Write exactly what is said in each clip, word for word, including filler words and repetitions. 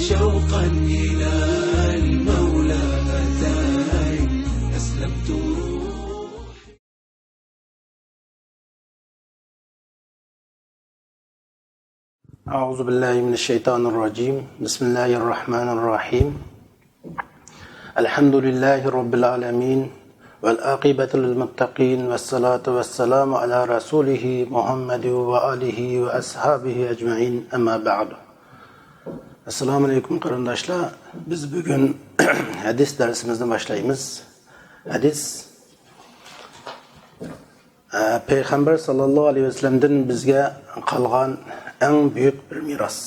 شوقا إلى المولى أتاني، أسلمت روحي. أعوذ بالله من الشيطان الرجيم. بسم الله الرحمن الرحيم. الحمد لله رب العالمين. والعاقبة للمتقين. والصلاة والسلام على رسوله محمد وآله وأصحابه أجمعين. أما بعد. ئەسسالامۇ ئەلەيكۇم، قېرىنداشلار. بىز بۈگۈن ھەدىس دەرسىمىزنى باشلايمىز. ھەدىس، ئە، پەيغەمبەر ساللاللاھۇ ئەلەيھى ۋەسەللەمدىن بىزگە قالغان ئەڭ بۈيۈك بىر مىراس.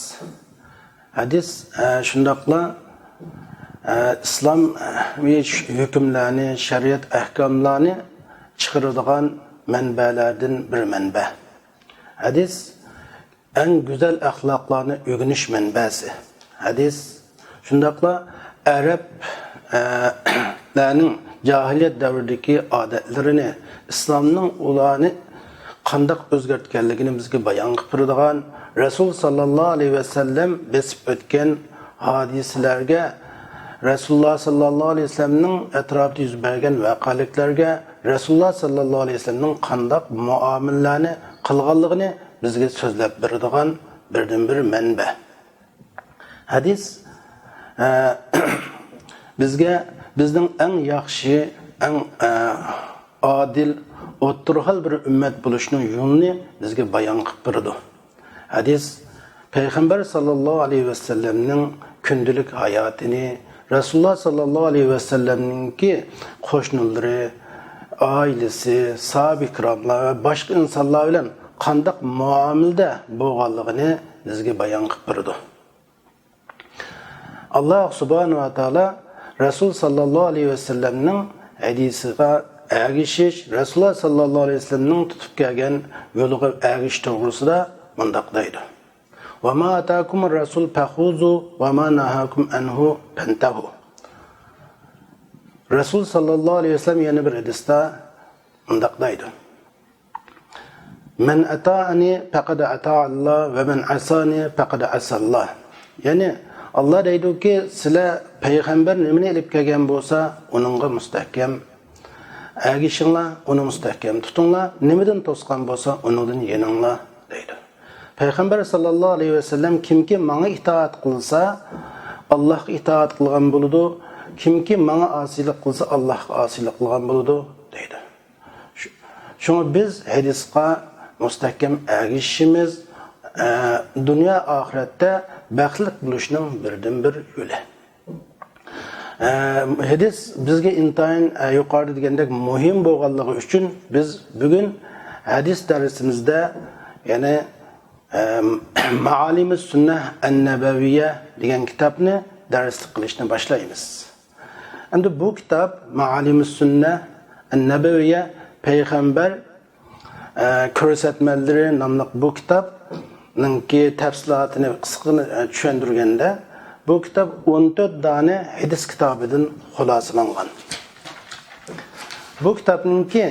ھەدىس، ئە، شۇنداقلا، ئە، ئىسلام، ئە، ھۆكۈملەرنى، شەرىئەت ئەھكاملارنى چىقىرىدىغان مەنبەلەردىن بىر مەنبە. ھەدىس ئەڭ گۈزەل ئەخلاقلارنى ئۆگىنىش مەنبەسى. ھەدىس شۇنداقلا ئەرەب، ئە، لەرنىڭ جاھىلىيەت دەۋرىدىكى ئادەتلىرىنى، ئىسلامنىڭ ئۇلارنى قانداق ئۆزگەرتكەنلىكىنى بىزگە بايان قىلىپ بېرىدىغان، رەسۇل ساللاللاھۇ ئەلەيھى ۋەسەللەم بېسىپ ئۆتكەن ھادىسىلەرگە، رەسۇلۇللا ساللاللاھۇ ئەلەيھى ۋەسەللەمنىڭ ئەتراپىدا يۈز بەرگەن ۋەقەلىكلەرگە، رەسۇلۇللا ساللاللاھۇ ئەلەيھى ۋەسەللەمنىڭ قانداق مۇئامىلىلەرنى قىلغانلىقىنى بىزگە سۆزلەپ بېرىدىغان بىردىنبىر مەنبە. ھەدىس، ئە، بىزگە بىزنىڭ ئەڭ ياخشى، ئەڭ، ئە، ئادىل، ئوتتۇرا ھال بىر ئۈممەت بولۇشنىڭ يولىنى بىزگە بايان قىلىپ بېرىدۇ. ھەدىس پەيغەمبەر ساللاللاھۇ ئەلەيھى ۋەسەللەمنىڭ كۈندىلىك ھاياتىنى، رەسۇلۇللا ساللاللاھۇ ئەلەيھى ۋەسەللەمنىڭكى قوشنىلىرى، ئائىلىسى، ساھابە كىراملار ۋە باشقا ئىنسانلار بىلەن قانداق مۇئامىلىدە بولغانلىقىنى بىزگە بايان قىلىپ بېرىدۇ. ئاللاھ سۇبھانەھۇ ۋە تائالا رەسۇل ساللاللاھۇ ئەلەيھى ۋەسەللەمنىڭ ھەدىسىغا ئەگىشىش، رەسۇلۇللا ساللاللاھۇ ئەلەيھى ۋەسەللەمنىڭ تۇتۇپ كەلگەن يولىغا ئەگىشىش توغرىسىدا مۇنداق دەيدۇ: «وما آتاكم الرسول فخذوه وما نهاكم عنه فانتهوا». رەسۇل ساللاللاھۇ ئەلەيھى ۋەسەللەم يەنە بىر ھەدىستە مۇنداق دەيدۇ: «من أطاعني فقد أطاع الله ومن عصاني فقد عصى الله». يەنى، ئاللاھ دەيدۇكى، سىلەر پەيغەمبەر نېمىنى ئېلىپ كەلگەن بولسا، ئۇنىڭغا مۇستەھكەم ئەگىشىڭلار، ئۇنى مۇستەھكەم تۇتۇڭلار، نېمىدىن توسقان بولسا، ئۇنىڭدىن يېنىڭلار، دەيدۇ. پەيغەمبەر ساللاللاھۇ ئەلەيھى ۋەسەللەم، كىمكى ماڭا ئىتائەت قىلسا، ئاللاھقا ئىتائەت قىلغان بولىدۇ، كىمكى ماڭا ئاسىيلىق قىلسا، ئاللاھقا ئاسىيلىق قىلغان بولىدۇ، دەيدۇ. شۇ-، شۇڭا بىز ھەدىسقا مۇستەھكەم ئەگىشىشىمىز، ئە، دۇنيا ئاخىرەتتە بەختلىك بولۇشنىڭ بىردىنبىر يولى. ئە، ھەدىس بىزگە ئىنتايىن، ئە، يۇقىرىدا دېگەندەك مۇھىم بولغانلىقى ئۈچۈن بىز بۈگۈن ھەدىس دەرسىمىزدە، يەنى، ئە، مائالىمۇس سۈننە ئەن نەبەۋىيە دېگەن كىتابنى دەرسلىك قىلىشنى باشلايمىز. ئەمدى بۇ كىتاب مائالىمۇس سۈننە ئەن نەبەۋىيە، پەيغەمبەر ئە، كۆرسەتمەلىرى ناملىق بۇ كىتابنىڭكى تەپسىلاتىنى قىسقىغىنە، ئە، چۈشەندۈرگەندە، بۇ كىتاب ئون تۆت دانە ھەدىس كىتابىدىن خۇلاسىلانغان. بۇ كىتابنىڭكى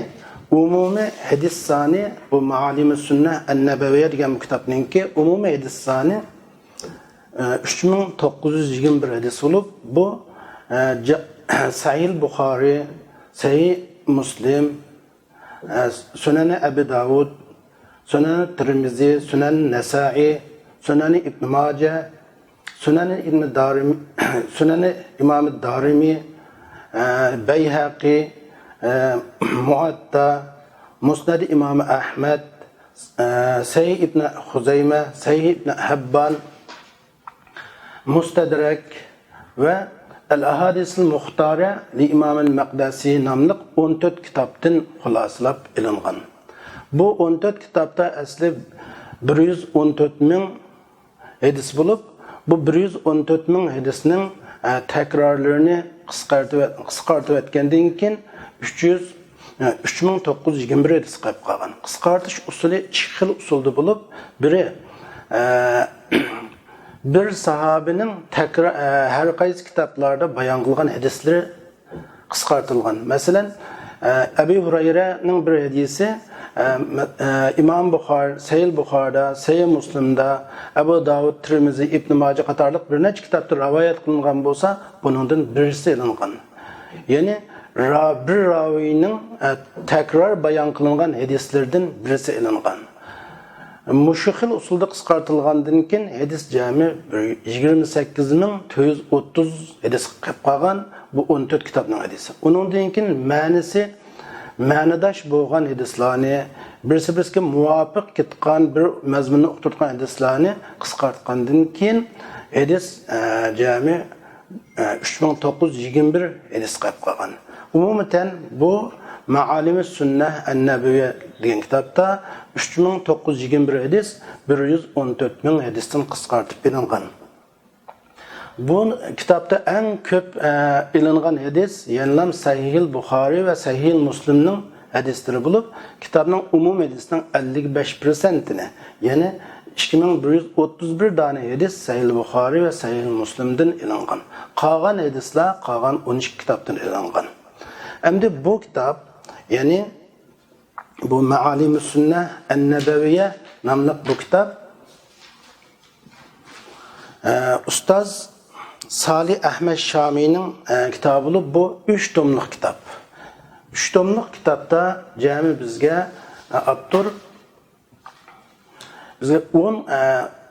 ئومۇمىي ھەدىس سانى، بۇ مائالىمۇس سۈننە ئەن نەبەۋىيە دېگەن بۇ كىتابنىڭكى ئومۇمىي ھەدىس سانى، ئە، ئۈچ مىڭ توققۇز يۈز يىگىرمە بىر ھەدىس بولۇپ، بۇ، ئە، جا-، سەھىھ بۇخارىي، سەھىھ مۇسلىم، ئە، سۈنەنى ئەبى داۋۇد، سۈنەنى تىرمىزى، سۈنەنى نەسائىي، سۈنەنى ئىبنى ماجە، سۈنەنى ئىبنى دارىم-، سۈنەنى ئىمامى دارىمى، ئە، بەيھەقى، ئە، مۇئەتتا، مۇسنەدى ئىمامى ئەھمەد، ئە، سەھىھ ئىبنى خۇزەيمە، سەھىھ ئىبنى ھەببان، مۇستەدرەك ۋە ئەل ئەھادىسىل مۇختارە لى ئىمامىل مەقدەسى ناملىق ئون تۆت كىتابتىن خۇلاسىلاپ ئېلىنغان. بۇ ئون تۆت كىتابتا ئەسلى بىر يۈز ئون تۆت مىڭ ھەدىس بولۇپ، بۇ بىر يۈز ئون تۆت مىڭ ھەدىسنىڭ، ئە، تەكرارلىرىنى قىسقارتىۋەت-، قىسقارتىۋەتكەندىن كېيىن ئۈچ يۈز ئۈچ مىڭ توققۇز يۈز يىگىرمە بىر ھەدىس قېلىپ قالغان. قىسقارتىش ئۇسۇلى ئىككى خىل ئۇسۇلدا بولۇپ، بىرى، ئە، بىر ساھابىنىڭ تەكرار، ئە، ھەر قايسى كىتابلاردا بايان قىلغان ھەدىسلىرى قىسقارتىلغان. مەسىلەن، ئە، ئەبى ھۇرەيرەنىڭ بىر ھەدىسى، ئە، مە-، ئە، ئىمام بۇخارى، سەھىھ بۇخارىدا، سەھىھ مۇسلىمدا، ئەبۇ داۋۇد، تىرمىزى، ئىبن ماجە قاتارلىق بىر نەچچە كىتابتا رىۋايەت قىلىنغان بولسا، بۇنىڭدىن بىرسى ئېلىنغان. يەنى را-، بىر راۋىينىڭ، ئە، تەكرار بايان قىلىنغان ھەدىسلىرىدىن بىرسى ئېلىنغان. مۇشۇ خىل ئۇسۇلدا قىسقارتىلغاندىن كېيىن ھەدىس جەمئىي بىر يىگىرمە سەككىز مىڭ تۆت يۈز ئوتتۇز ھەدىسكە قېلىپ قالغان. بۇ ئون تۆت كىتابنىڭ ھەدىسى. ئۇنىڭدىن كېيىن مەنىسى مەنىداش بولغان ھەدىسلارنى، بىرسى-بىرسىگە مۇۋاپىق كېتىدىغان بىر مەزمۇننى ئۇقتۇرىدىغان ھەدىسلارنى قىسقارتقاندىن كېيىن، ھەدىس، ئە، جەمئىي، ئە، ئۈچ مىڭ توققۇز يۈز يىگىرمە بىر ھەدىسكە قېلىپ قالغان. ئومۇمەن، بۇ مائالىمى سۈننە ئەننەبەۋىيە دېگەن كىتابتا ئۈچ مىڭ توققۇز يۈز يىگىرمە بىر ھەدىس بىر يۈز ئون تۆت مىڭ ھەدىستىن قىسقارتىپ ئېلىنغان. بۇ كىتابتا ئەڭ كۆپ، ئە، ئېلىنغان ھەدىس يەنىلا سەھىھىل بۇخارى ۋە سەھىھىل مۇسلىمنىڭ ھەدىسلىرى بولۇپ، كىتابنىڭ ئومۇمىي ھەدىسىنىڭ ئەللىك بەش پىرسەنتىنى، يەنى ئىككى مىڭ بىر يۈز ئوتتۇز بىر دانە ھەدىس سەھىھىل بۇخارى ۋە سەھىھىل مۇسلىمدىن ئېلىنغان. قالغان ھەدىسلەر قالغان ئون ئىككى كىتابتىن ئېلىنغان. ئەمدى بۇ كىتاب، يەنى بۇ مائالىمۇ سۈننە ئەننەبەۋىيە ناملىق بۇ كىتاب، ئە، ئۇستاز سالى ئەھمەد شامىينىڭ، ئە، كىتابى بولۇپ، بۇ ئۈچ توملۇق كىتاب. ئۈچ توملۇق كىتابتا جەمئىي بىزگە، ئە، ئاپتور بىزگە ئون، ئە،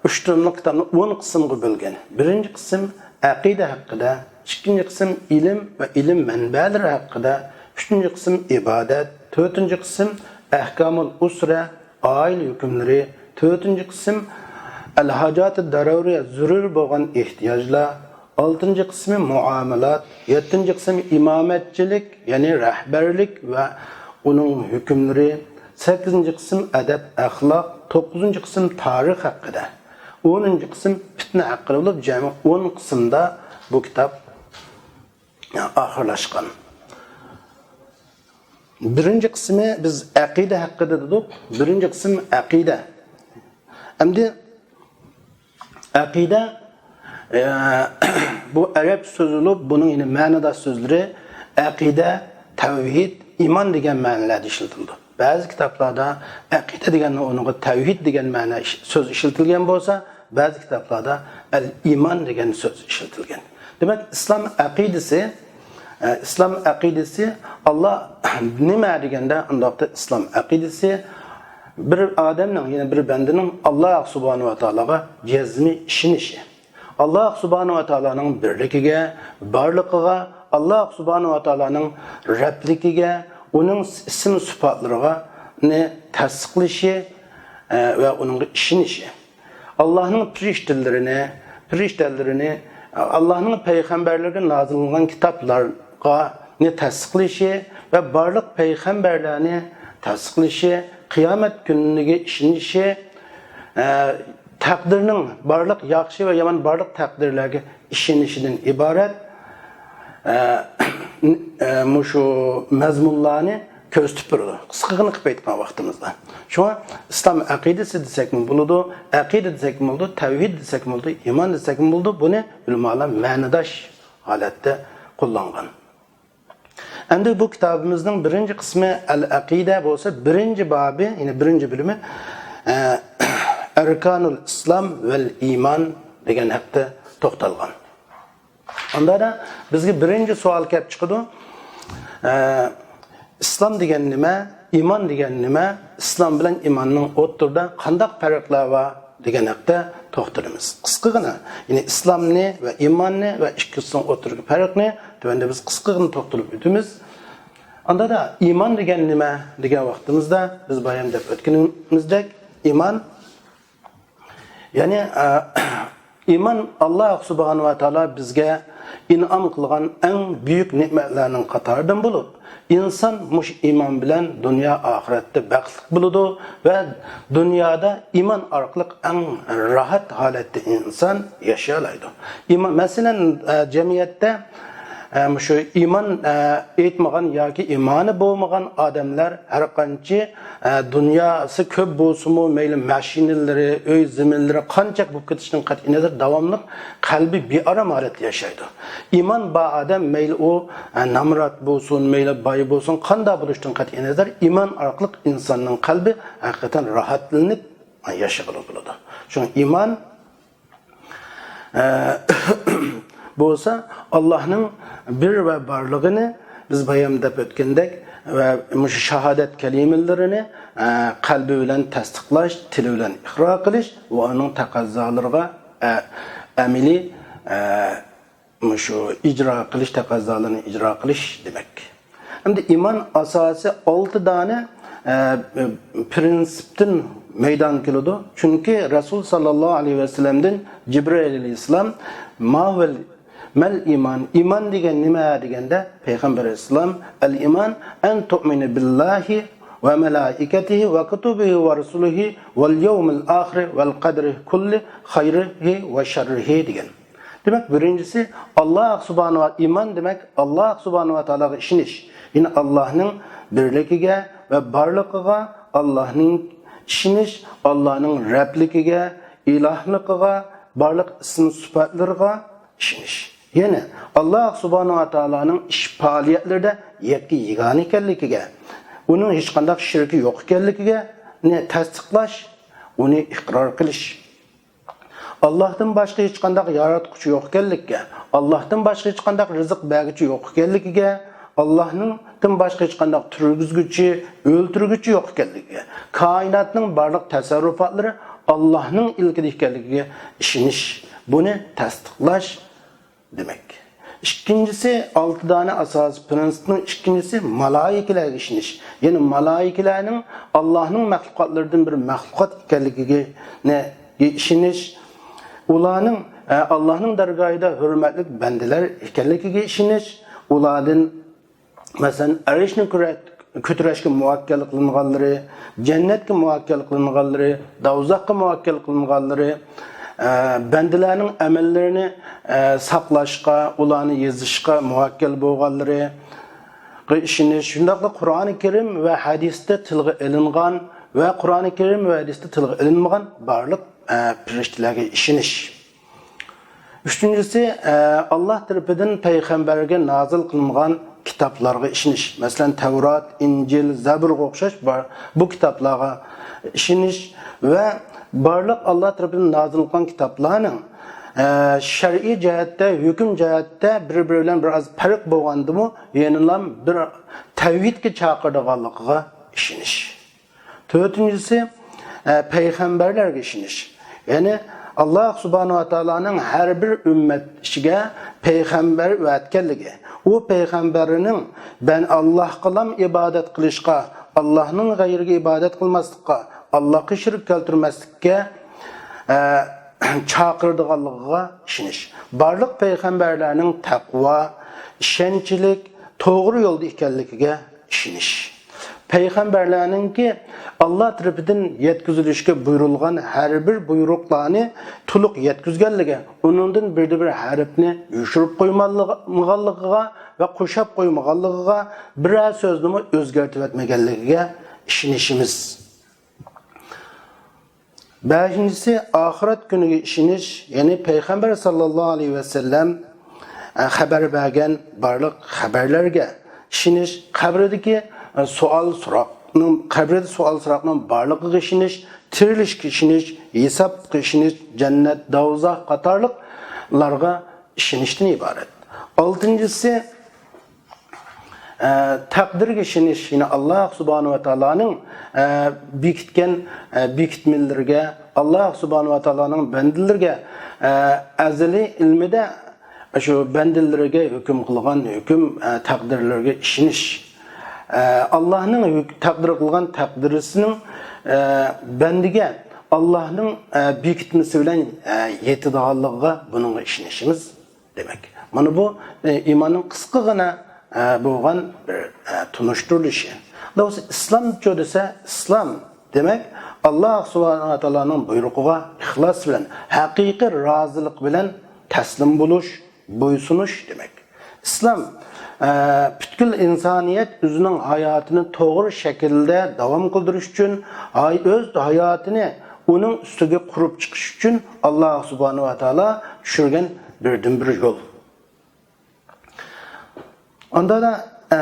ئۈچ توملۇق كىتابنى ئون قىسىمغا بۆلگەن. بىرىنچى قىسىم ئەقىدە ھەققىدە، ئىككىنچى قىسىم ئىلىم ۋە ئىلىم مەنبەلىرى ھەققىدە، ئۈچىنچى قىسىم ئىبادەت، تۆتىنچى قىسىم ئەھكامۇل ئۇسرە، ئائىلە ھۆكۈملىرى، تۆتىنچى قىسىم ئەل-ھاجاتى دەرۇرىيە، زۆرۈر بولغان ئېھتىياجلار، ئالتىنچى قىسمى مۇئامىلات، يەتتىنچى قىسىم ئىمامەتچىلىك، يەنى رەھبەرلىك ۋە ئۇنىڭ ھۆكۈملىرى، سەككىزىنچى قىسىم ئەدەپ-ئەخلاق، توققۇزىنچى قىسىم تارىخ ھەققىدە، ئونىنچى قىسىم پىتنە ھەققىدە بولۇپ، جەمئىي ئون قىسىمدا بۇ كىتاب ئاخىرلاشقان. بىرىنچى قىسمى بىز ئەقىدە ھەققىدە دېدۇق. بىرىنچى قىسىم ئەقىدە. ئەمدى ئەقىدە، ئە، بۇ ئەرەب سۆزى بولۇپ، بۇنىڭ يەنە مەنىداش سۆزلىرى ئەقىدە، تەۋھىد، ئىمان دېگەن مەنىلەردە ئىشلىتىلىدۇ. بەزى كىتابلاردا ئەقىدە دېگەننىڭ ئورنىغا تەۋھىد دېگەن مەنە ئىش-، سۆز ئىشلىتىلگەن بولسا، بەزى كىتابلاردا ئەل ئىمان دېگەن سۆز ئىشلىتىلگەن. دېمەك، ئىسلام ئەقىدىسى، ئە، ئىسلام ئەقىدىسى، ئاللا نېمە دېگەندە، ئۇنداقتا ئىسلام ئەقىدىسى بىر ئادەمنىڭ، يەنى بىر بەندىنىڭ ئاللا سۇبھانەھۇ ۋە تائالاغا جەزمىي ئىشىنىشى. ئاللا سۇبھانەھۇ ۋە تائالانىڭ بىرلىكىگە، بارلىقىغا، ئاللا سۇبھانەھۇ ۋە تائالانىڭ رەبلىكىگە، ئۇنىڭ ئىسىم سۈپەتلىرىغا نى تەستىقلىشى، ئە، ۋە ئۇنىڭغا ئىشىنىشى. ئاللاھنىڭ پىرىشتىلىرىنى، پىرىشتىلىرىنى، ئاللاھنىڭ پەيغەمبەرلىرىگە نازىل قىلغان كىتابلارغا نى تەستىقلىشى ۋە بارلىق پەيغەمبەرلەرنى تەستىقلىشى، قىيامەت كۈنىگە ئىشىنىشى، ئە، تەقدىرنىڭ، بارلىق ياخشى ۋە يامان بارلىق تەقدىرلەرگە ئىشىنىشىدىن ئىبارەت، ئە، ئە، مۇشۇ مەزمۇنلارنى كۆرسىتىپ بېرىدۇ، قىسقىغىنە قىلىپ ئېيتقان ۋاقتىمىزدا. شۇڭا ئىسلام ئەقىدىسى دېسەكمۇ بولىدۇ، ئەقىدە دېسەكمۇ بولىدۇ، تەۋھىد دېسەكمۇ بولىدۇ، ئىمان دېسەكمۇ بولىدۇ، بۇنى ئۆلىمالار مەنىداش ھالەتتە قوللانغان. ئەمدى بۇ كىتابىمىزنىڭ بىرىنچى قىسمى ئەل-ئەقىدە بولسا، بىرىنچى بابى، يەنى بىرىنچى بۆلۈمى، ئە، ئەركانۇل ئىسلام ۋەل ئىمان دېگەن ھەقتە توختالغان. ئاندا بىزگە بىرىنچى سوئال كەپ چىقىدۇ. ئە، ئىسلام دېگەن نېمە؟ ئىمان دېگەن نېمە؟ ئىسلام بىلەن ئىماننىڭ ئوتتۇرىدا قانداق پەرقلەر بار دېگەن ھەقتە توختىلىمىز. قىسقىغىنە، يەنى ئىسلامنى ۋە ئىماننى ۋە ئىككىسىنىڭ ئوتتۇرىدىكى پەرقنى تۆۋەندە بىز قىسقىغىنە توختىلىپ ئۆتىمىز. ئاندا ئىمان دېگەن نېمە دېگەن ۋاقتىمىزدا بىز بايام دەپ ئۆتكىنىمىزدەك، ئىمان يەنى، ئە، ئىمان ئاللا سۇبھانەھۇ ۋە تائالا بىزگە ئىنئام قىلغان ئەڭ بۈيۈك نېمەتلەرنىڭ قاتارىدىن بولۇپ، ئىنسان مۇشۇ ئىمان بىلەن دۇنيا ئاخىرەتتە بەختلىك بولىدۇ ۋە دۇنيادا ئىمان ئارقىلىق ئەڭ راھەت ھالەتتە ئىنسان ياشىيالايدۇ. ئىمان، مەسىلەن، ئە، جەمئىيەتتە ئە، مۇشۇ ئىمان، ئە، ئېيتمىغان ياكى ئىمانى بولمىغان ئادەملەر ھەر قانچە، ئە، دۇنياسى كۆپ بولسىمۇ، مەيلى ماشىنىلىرى، ئۆي زېمىنلىرى قانچە بولۇپ كېتىشىدىن قەتئىينەزەر، داۋاملىق قەلبى بىئارام ھالەتتە ياشايدۇ. ئىمان بار ئادەم، مەيلى ئۇ، ئە، نامرات بولسۇن، مەيلى باي بولسۇن، قانداق بولۇشىدىن قەتئىينەزەر، ئىمان ئارقىلىق ئىنساننىڭ قەلبى ھەقىقەتەن راھەتلىنىپ ياشىغىلى بولىدۇ. شۇڭا ئىمان ئە، بولسا ئاللاھنىڭ بىر ۋە بارلىقىنى بىز بايام دەپ ئۆتكەندەك ۋە مۇشۇ شاھادەت كەلىمىلىرىنى، ئە، قەلبى بىلەن تەستىقلاش، تىلى بىلەن ئىقرار قىلىش ۋە ئۇنىڭ تەقەززالىرىغا، ئە، ئەمەلىي، ئە، مۇشۇ ئىجرا قىلىش، تەقەززالىرىنى ئىجرا قىلىش دېمەك. ئەمدى ئىمان ئاساسى ئالتە دانە، ئە، پرىنسىپتىن مەيدانغا كېلىدۇ. چۈنكى رەسۇل ساللاللاھۇ ئەلەيھى ۋەسەللەمدىن جىبرىئىل ئەلەيھىسسالام، «ما ۋەل، مەل ئىمان، ئىمان دېگەن نېمە؟» دېگەندە، پەيغەمبەر ئەلەيھىسسالام، «ئەل ئىمان ئەن تۇئمىنە بىللاھى ۋە مەلائىكەتىھى ۋە كۇتۇبىھى ۋە رۇسۇلىھى ۋەل يەۋمىل ئاخىرى ۋەل قەدرى كۇللى خەيرىھى ۋە شەررىھى» دېگەن. دېمەك، بىرىنچىسى، ئاللاھ سۇبھانەھۇ ۋە، ئىمان دېمەك، ئاللاھ سۇبھانەھۇ ۋە تائالاغا ئىشىنىش. يەنى ئاللاھنىڭ بىرلىكىگە ۋە بارلىقىغا، ئاللاھنىڭ ئىشىنىش، ئاللاھنىڭ رەبلىكىگە، ئىلاھلىقىغا، بارلىق ئىسىم سۈپەتلىرىغا ئىشىنىش. يەنى ئاللاھ سۇبھانەھۇ ۋە تائالانىڭ ئىش پائالىيەتلىرىدە يەككە يېگانە ئىكەنلىكىگە، ئۇنىڭ ھېچقانداق شېرىكى يوق ئىكەنلىكىگە تەستىقلاش، ئۇنى ئىقرار قىلىش. ئاللاھتىن باشقا ھېچقانداق ياراتقۇچى يوق ئىكەنلىكىگە، ئاللاھتىن باشقا ھېچقانداق رىزىق بەرگۈچى يوق ئىكەنلىكىگە، ئاللاھتىن باشقا ھېچقانداق تۈرگۈزگۈچى، ئۆلتۈرگۈچى يوق ئىكەنلىكىگە، كائىناتنىڭ بارلىق تەسەررۇپاتلىرى ئاللاھنىڭ ئىلكىدە ئىكەنلىكىگە ئىشىنىش، بۇنى تەستىقلاش دېمەك. ئىككىنچىسى، ئالتە دانە ئاساسىي پرىنسىپنىڭ ئىككىنچىسى مالايىكىلەرگە ئىشىنىش. يەنى مالايىكىلەرنىڭ ئاللاھنىڭ مەخلۇقاتلىرىدىن بىر مەخلۇقات ئىكەنلىكىگە ئىشىنىش. ئۇلارنىڭ، ئە، ئاللاھنىڭ دەرگاھىدا ھۆرمەتلىك بەندىلەر ئىكەنلىكىگە ئىشىنىش. ئۇلاردىن مەسىلەن، ئەرشنى كۆرە-، كۆتۈرۈشكە مۇۋەككەل قىلىنغانلىرى، جەننەتكە مۇۋەككەل قىلىنغانلىرى، دوزاخقا مۇۋەككەل قىلىنغانلىرى، ئە، بەندىلەرنىڭ ئەمەللىرىنى، ئە، ساقلاشقا، ئۇلارنى يېزىشقا مۇۋەككەل بولغانلىرىغا ئىشىنىش، شۇنداقلا قۇرئانى كەرىم ۋە ھەدىستە تىلغا ئېلىنغان ۋە قۇرئانى كەرىم ۋە ھەدىستە تىلغا ئېلىنمىغان بارلىق، ئە، پەرىشتىلەرگە ئىشىنىش. ئۈچىنچىسى، ئە، ئاللاھ تەرىپىدىن پەيغەمبەرگە نازىل قىلىنغان كىتابلارغا ئىشىنىش. مەسىلەن، تەۋرات، ئىنجىل، زەبۇرغا ئوخشاش بار، بۇ كىتابلارغا ئىشىنىش ۋە بارلىق ئاللاھ تەرىپىدىن نازىل قىلغان كىتابلارنىڭ، ئە، شەرئىي جەھەتتە، ھۆكۈم جەھەتتە بىر-بىرى بىلەن بىر ئاز پەرق بولغاندىمۇ، يەنىلا بىر تەۋھىدكە چاقىرىدىغانلىقىغا ئىشىنىش. تۆتىنچىسى، ئە، پەيغەمبەرلەرگە ئىشىنىش. يەنى ئاللاھ سۇبھانەھۇ ۋە تائالانىڭ ھەر بىر ئۈممەت ئىچىگە پەيغەمبەر ئەۋەتكەنلىكى، ئۇ پەيغەمبەرنىڭ بەن ئاللاھقىلا ئىبادەت قىلىشقا، ئاللاھنىڭ غەيرىگە ئىبادەت قىلماسلىققا، ئاللاھقا شېرىك كەلتۈرمەسلىككە، ئە، چاقىرىدىغانلىقىغا ئىشىنىش. بارلىق پەيغەمبەرلەرنىڭ تەقۋا، ئىشەنچلىك، توغرا يولدا ئىكەنلىكىگە ئىشىنىش. پەيغەمبەرلەرنىڭكى ئاللاھ تەرىپىدىن يەتكۈزۈلۈشكە بۇيرۇلغان ھەر بىر بۇيرۇقلارنى تولۇق يەتكۈزگەنلىكى، ئۇنىڭدىن بىردە بىر ھەرپنى يوشۇرۇپ قويمىغانلىقىغا ۋە قوشاپ قويمىغانلىقىغا، بىرەر سۆزنىمۇ ئۆزگەرتىۋەتمىگەنلىكىگە ئىشىنىشىمىز. بەشىنچىسى، ئاخىرەت كۈنىگە ئىشىنىش، يەنى پەيغەمبەر ساللاللاھۇ ئەلەيھى ۋەسەللەم، ئە، خەۋەر بەرگەن بارلىق خەۋەرلەرگە ئىشىنىش، قەبرىدىكى، ئە، سوئال سوراقنىڭ، قەبرىدە سوئال سوراقنىڭ بارلىقىغا ئىشىنىش، تىرىلىشكە ئىشىنىش، ھېسابقا ئىشىنىش، جەننەت، دوزاخ قاتارلىقلارغا ئىشىنىشتىن ئىبارەت. ئالتىنچىسى، ئە، تەقدىرگە ئىشىنىش، يەنى ئاللاھ سۇبھانەھۇ ۋە تائالانىڭ، ئە، بېكىتكەن، ئە، بېكىتمىلىرىگە، ئاللاھ سۇبھانەھۇ ۋە تائالانىڭ بەندىلىرىگە، ئە، ئەزەلىي ئىلمىدە شۇ بەندىلىرىگە ھۆكۈم قىلغان ھۆكۈم، ئە، تەقدىرلىرىگە ئىشىنىش. ئە، ئاللاھنىڭ ھۆك-، تەقدىر قىلغان تەقدىرىسىنىڭ، ئە، بەندىگە ئاللاھنىڭ، ئە، بېكىتمىسى بىلەن، ئە، يېتىدىغانلىقىغا، بۇنىڭغا ئىشىنىشىمىز دېمەك. مانا بۇ، ئە، ئىماننىڭ قىسقىغىنە، ئە، بولغان بىر، ئە، تونۇشتۇرۇلۇشى. دوستلار، ئىسلامچۇ دېسە، ئىسلام دېمەك، ئاللاھ سۇبھانەھۇ ۋە تائالانىڭ بۇيرۇقىغا ئىخلاس بىلەن، ھەقىقىي رازىلىق بىلەن تەسلىم بولۇش، بويسۇنۇش دېمەك. ئىسلام، ئە، پۈتكۈل ئىنسانىيەت ئۆزىنىڭ ھاياتىنى توغرا شەكىلدە داۋام قىلدۇرۇش ئۈچۈن، ھاي-، ئۆز ھاياتىنى ئۇنىڭ ئۈستىگە قۇرۇپ چىقىش ئۈچۈن ئاللا سۇبھانەھۇ ۋە تائالا چۈشۈرگەن بىردىنبىر يول. ئاندا، ئە،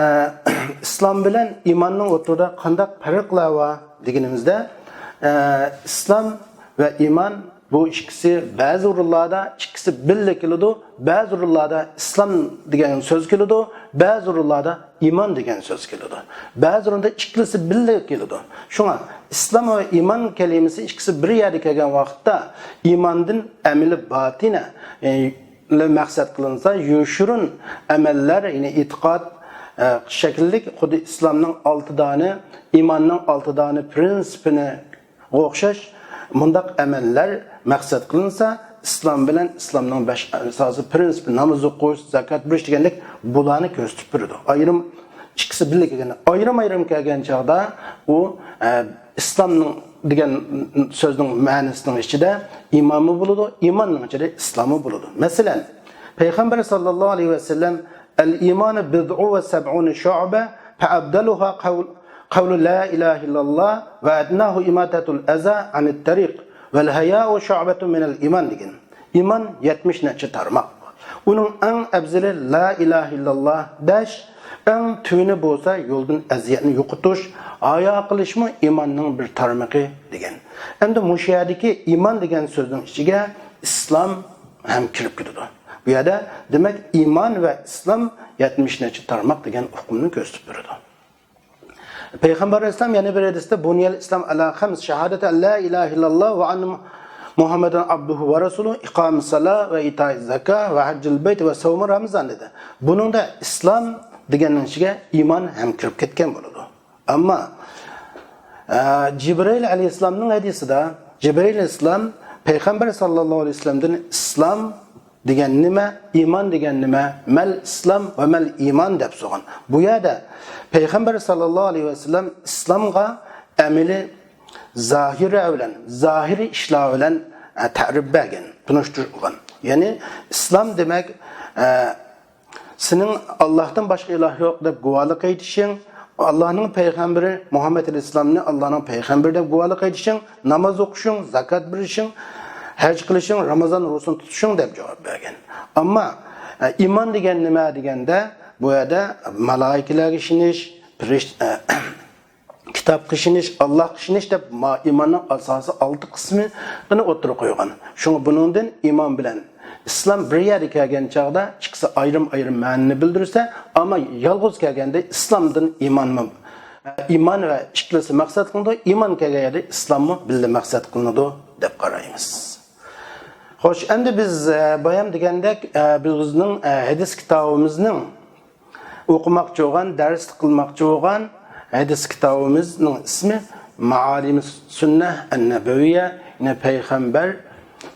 ئىسلام بىلەن ئىماننىڭ ئوتتۇرىدا قانداق پەرقلەر بار دېگىنىمىزدە، ئە، ئىسلام ۋە ئىمان، بۇ ئىككىسى بەزى ئورۇنلاردا ئىككىسى بىللە كېلىدۇ، بەزى ئورۇنلاردا ئىسلام دېگەن سۆز كېلىدۇ، بەزى ئورۇنلاردا ئىمان دېگەن سۆز كېلىدۇ. بەزى ئورۇندا ئىككىلىسى بىللە كېلىدۇ. شۇڭا ئىسلام ۋە ئىمان كەلىمىسى ئىككىسى بىر يەردە كەلگەن ۋاقىتتا، ئىماندىن ئەمىلى باتىنە، ئە، مەقسەت قىلىنسا، يوشۇرۇن ئەمەللەر، يەنى ئېتىقاد، ئە، شەكىللىك، خۇددى ئىسلامنىڭ ئالتە دانە، ئىماننىڭ ئالتە دانە پرىنسىپىنى ئوخشاش مۇنداق ئەمەللەر مەقسەت قىلىنسا، ئىسلام بىلەن ئىسلامنىڭ بەش ئاساسىي پرىنسىپى، ناماز ئوقۇش، زاكات بېرىش دېگەندەك بۇلارنى كۆرسىتىپ بېرىدۇ. ئايرىم، ئىككىسى بىللە كەلگەن، ئايرىم-ئايرىم كەلگەن چاغدا ئۇ، ئە، ئىسلامنىڭ دېگەن سۆزنىڭ مەنىسىنىڭ ئىچىدە ئىمانمۇ بولىدۇ، ئىماننىڭ ئىچىدە ئىسلاممۇ بولىدۇ. مەسىلەن، پەيغەمبەر ساللاللاھۇ ئەلەيھى ۋەسەللەم، «الإيمان بضع وسبعون شعبة، فأفضلها قول، قول لا إله إلا الله، وأدناه إماطة الأذى عن الطريق، والحياء شعبة من الإيمان» دېگەن. ئىمان يەتمىش نەچچە تارماق. ئۇنىڭ ئەڭ ئەۋزىلى لا ئىلاھە ئىللاللا دەش، ئەڭ تۆۋىنى بولسا يولدىن ئەزىيەتنى يوقىتىش، ھايا قىلىشمۇ ئىماننىڭ بىر تارمىقى دېگەن. ئەمدى مۇشۇ يەردىكى ئىمان دېگەن سۆزنىڭ ئىچىگە ئىسلام ھەم كىرىپ كېتىدۇ. بۇ يەردە، دېمەك، ئىمان ۋە ئىسلام يەتمىش نەچچە تارماق دېگەن ئۇقۇمنى كۆرسىتىپ بېرىدۇ. پەيغەمبەر ئەلەيھىسسالام يەنە بىر ھەدىستە، «بني الإسلام على خمس، شهادة أن لا إله إلا الله وأن محمدا عبده ورسوله، إقام الصلاة وإيتاء الزكاة وحج البيت وصوم رمضان» دېدى. بۇنىڭدا ئىسلام دېگەننىڭ ئىچىگە ئىمان ھەم كىرىپ كەتكەن بولىدۇ. ئەمما، ئە، جىبرىئىل ئەلەيھىسسالامنىڭ ھەدىسىدە، جىبرىئىل ئەلەيھىسسالام پەيغەمبەر ساللاللاھۇ ئەلەيھى ۋەسەللەمدىن ئىسلام دېگەن نېمە؟ ئىمان دېگەن نېمە؟ مەل ئىسلام ۋە مەل ئىمان دەپ سورىغان. بۇ يەردە پەيغەمبەر ساللاللاھۇ ئەلەيھى ۋەسەللەم ئىسلامغا ئەمەلىي زاھىرە بىلەن، زاھىرىي ئىشلار بىلەن، ئە، تەرىپ بەرگەن، تونۇشتۇرغان. يەنى ئىسلام دېمەك، ئە، سېنىڭ ئاللاھتىن باشقا ئىلاھ يوق دەپ گۇۋاھلىق ئېيتىشىڭ، ئاللاھنىڭ پەيغەمبىرى مۇھەممەد ئەلەيھىسسالامنى ئاللاھنىڭ پەيغەمبىرى دەپ گۇۋاھلىق ئېيتىشىڭ، ناماز ئوقۇشۇڭ، زاكات بېرىشىڭ، ھەج قىلىشىڭ، رامىزان روزىسىنى تۇتۇشۇڭ دەپ جاۋاب بەرگەن. ئەمما، ئە، ئىمان دېگەن نېمە دېگەندە، بۇ يەردە مالايىكىلەرگە ئىشىنىش، پىرىش-، ئە، كىتابقا ئىشىنىش، ئاللاھقا ئىشىنىش دەپ ما-، ئىماننىڭ ئاساسىي ئالتە قىسمىنى ئوتتۇرىغا قويغان. شۇڭا بۇنىڭدىن ئىمان بىلەن ئىسلام بىر يەرگە كەلگەن چاغدا ئىككىسى ئايرىم-ئايرىم مەنىنى بىلدۈرسە، ئەمما يالغۇز كەلگەندە ئىسلامدىن ئىمانمۇ، ئىمان ۋە ئىككىلىسى مەقسەت قىلىنىدۇ، ئىمان كەلگەن يەردە ئىسلاممۇ بىللە مەقسەت قىلىنىدۇ دەپ قارايمىز. خوش، ئەمدى بىز، ئە، بايام دېگەندەك، ئە، بىز بىزنىڭ، ئە، ھەدىس كىتابىمىزنىڭ ئوقۇماقچى بولغان، دەرس قىلماقچى بولغان ھەدىس كىتابىمىزنىڭ ئىسمى مائالىم سۈننە ئەننەبەۋىيە، يەنى پەيغەمبەر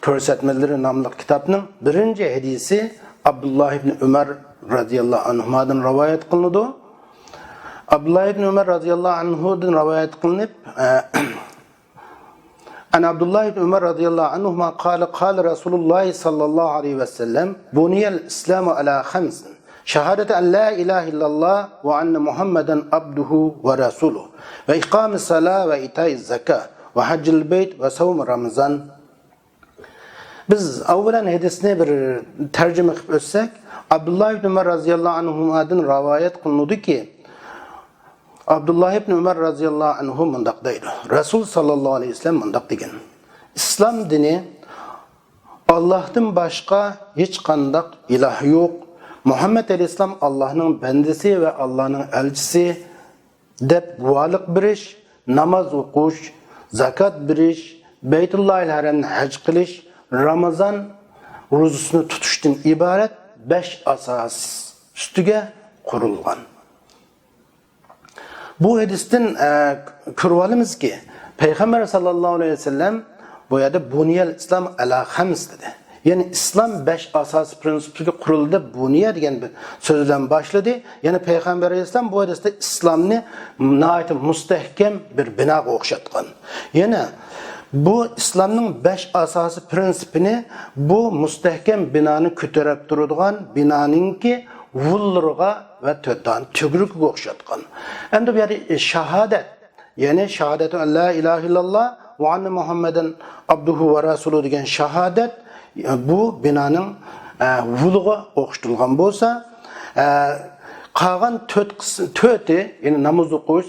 كۆرسەتمىلىرى ناملىق كىتابنىڭ بىرىنچى ھەدىسى ئابدۇللا ئىبن ئۆمەر رەزىياللاھۇ ئەنھۇمادىن رىۋايەت قىلىنىدۇ. ئابدۇللا ئىبن ئۆمەر رەزىياللاھۇ ئەنھۇدىن رىۋايەت قىلىنىپ، ئە، عن عبد الله بن عمر رضي الله عنهما قال: قال رسول الله صلى الله عليه وسلم: بني الإسلام على خمس، شهادة أن لا إله إلا الله وأن محمدا عبده ورسوله، وإقام الصلاة وإيتاء الزكاة، وحج البيت، وصوم رمضان. بىز ئاۋۋالەن ھەدىسنى بىر تەرجىمە قىلىپ ئۆتسەك، ئابدۇللا ئىبن ئۆمەر رەزىياللاھۇ ئەنھۇمادىن رىۋايەت قىلىنىدۇكى، ئابدۇللا ئىبن ئۆمەر رەزىياللاھۇ ئەنھۇ مۇنداق دەيدۇ، رەسۇل ساللاللاھۇ ئەلەيھى ۋەسەللەم مۇنداق دېگەن: ئىسلام دىنى ئاللاھتىن باشقا ھېچقانداق ئىلاھ يوق، مۇھەممەد ئەلەيھىسسالام ئاللاھنىڭ بەندىسى ۋە ئاللاھنىڭ ئەلچىسى دەپ گۇۋاھلىق بېرىش، ناماز ئوقۇش، زاكات بېرىش، بەيتۇللاھىل ھەرەمنى ھەج قىلىش، رامىزان روزىسىنى تۇتۇشتىن ئىبارەت بەش ئاساس ئۈستىگە قۇرۇلغان. بۇ ھەدىستىن، ئە، كۆرۈۋالىمىزكى، پەيغەمبەر ساللاللاھۇ ئەلەيھى ۋەسەللەم بۇ يەردە بۇنىيەل ئىسلام ئەلا خەمس دېدى. يەنى ئىسلام بەش ئاساسىي پرىنسىپكە قۇرۇلدى دەپ بۇنىيە دېگەن بىر سۆز بىلەن باشلىدى. يەنى پەيغەمبەر ئەلەيھىسسالام بۇ ھەدىستە ئىسلامنى ناھايىتى مۇستەھكەم بىر بىناغا ئوخشاتقان. يەنە بۇ ئىسلامنىڭ بەش ئاساسىي پرىنسىپىنى بۇ مۇستەھكەم بىنانى كۆتۈرۈپ تۇرىدىغان بىنانىڭكى ۋۇللىرىغا ۋە تۆت دانە تۈگرۈكىگە ئوخشاتقان. ئەمدى بۇ يەردە شاھادەت، يەنى شاھادەتۇ ئەن لا ئىلاھە ئىللاللا ۋە ئەننە مۇھەممەدەن ئابدۇھۇ ۋە رەسۇلۇ دېگەن شاھادەت، بۇ بىنانىڭ، ئە، ۋۇلىغا ئوخشىتىلغان بولسا، ئە، قالغان تۆت قىسىم، تۆتى، يەنى ناماز ئوقۇش،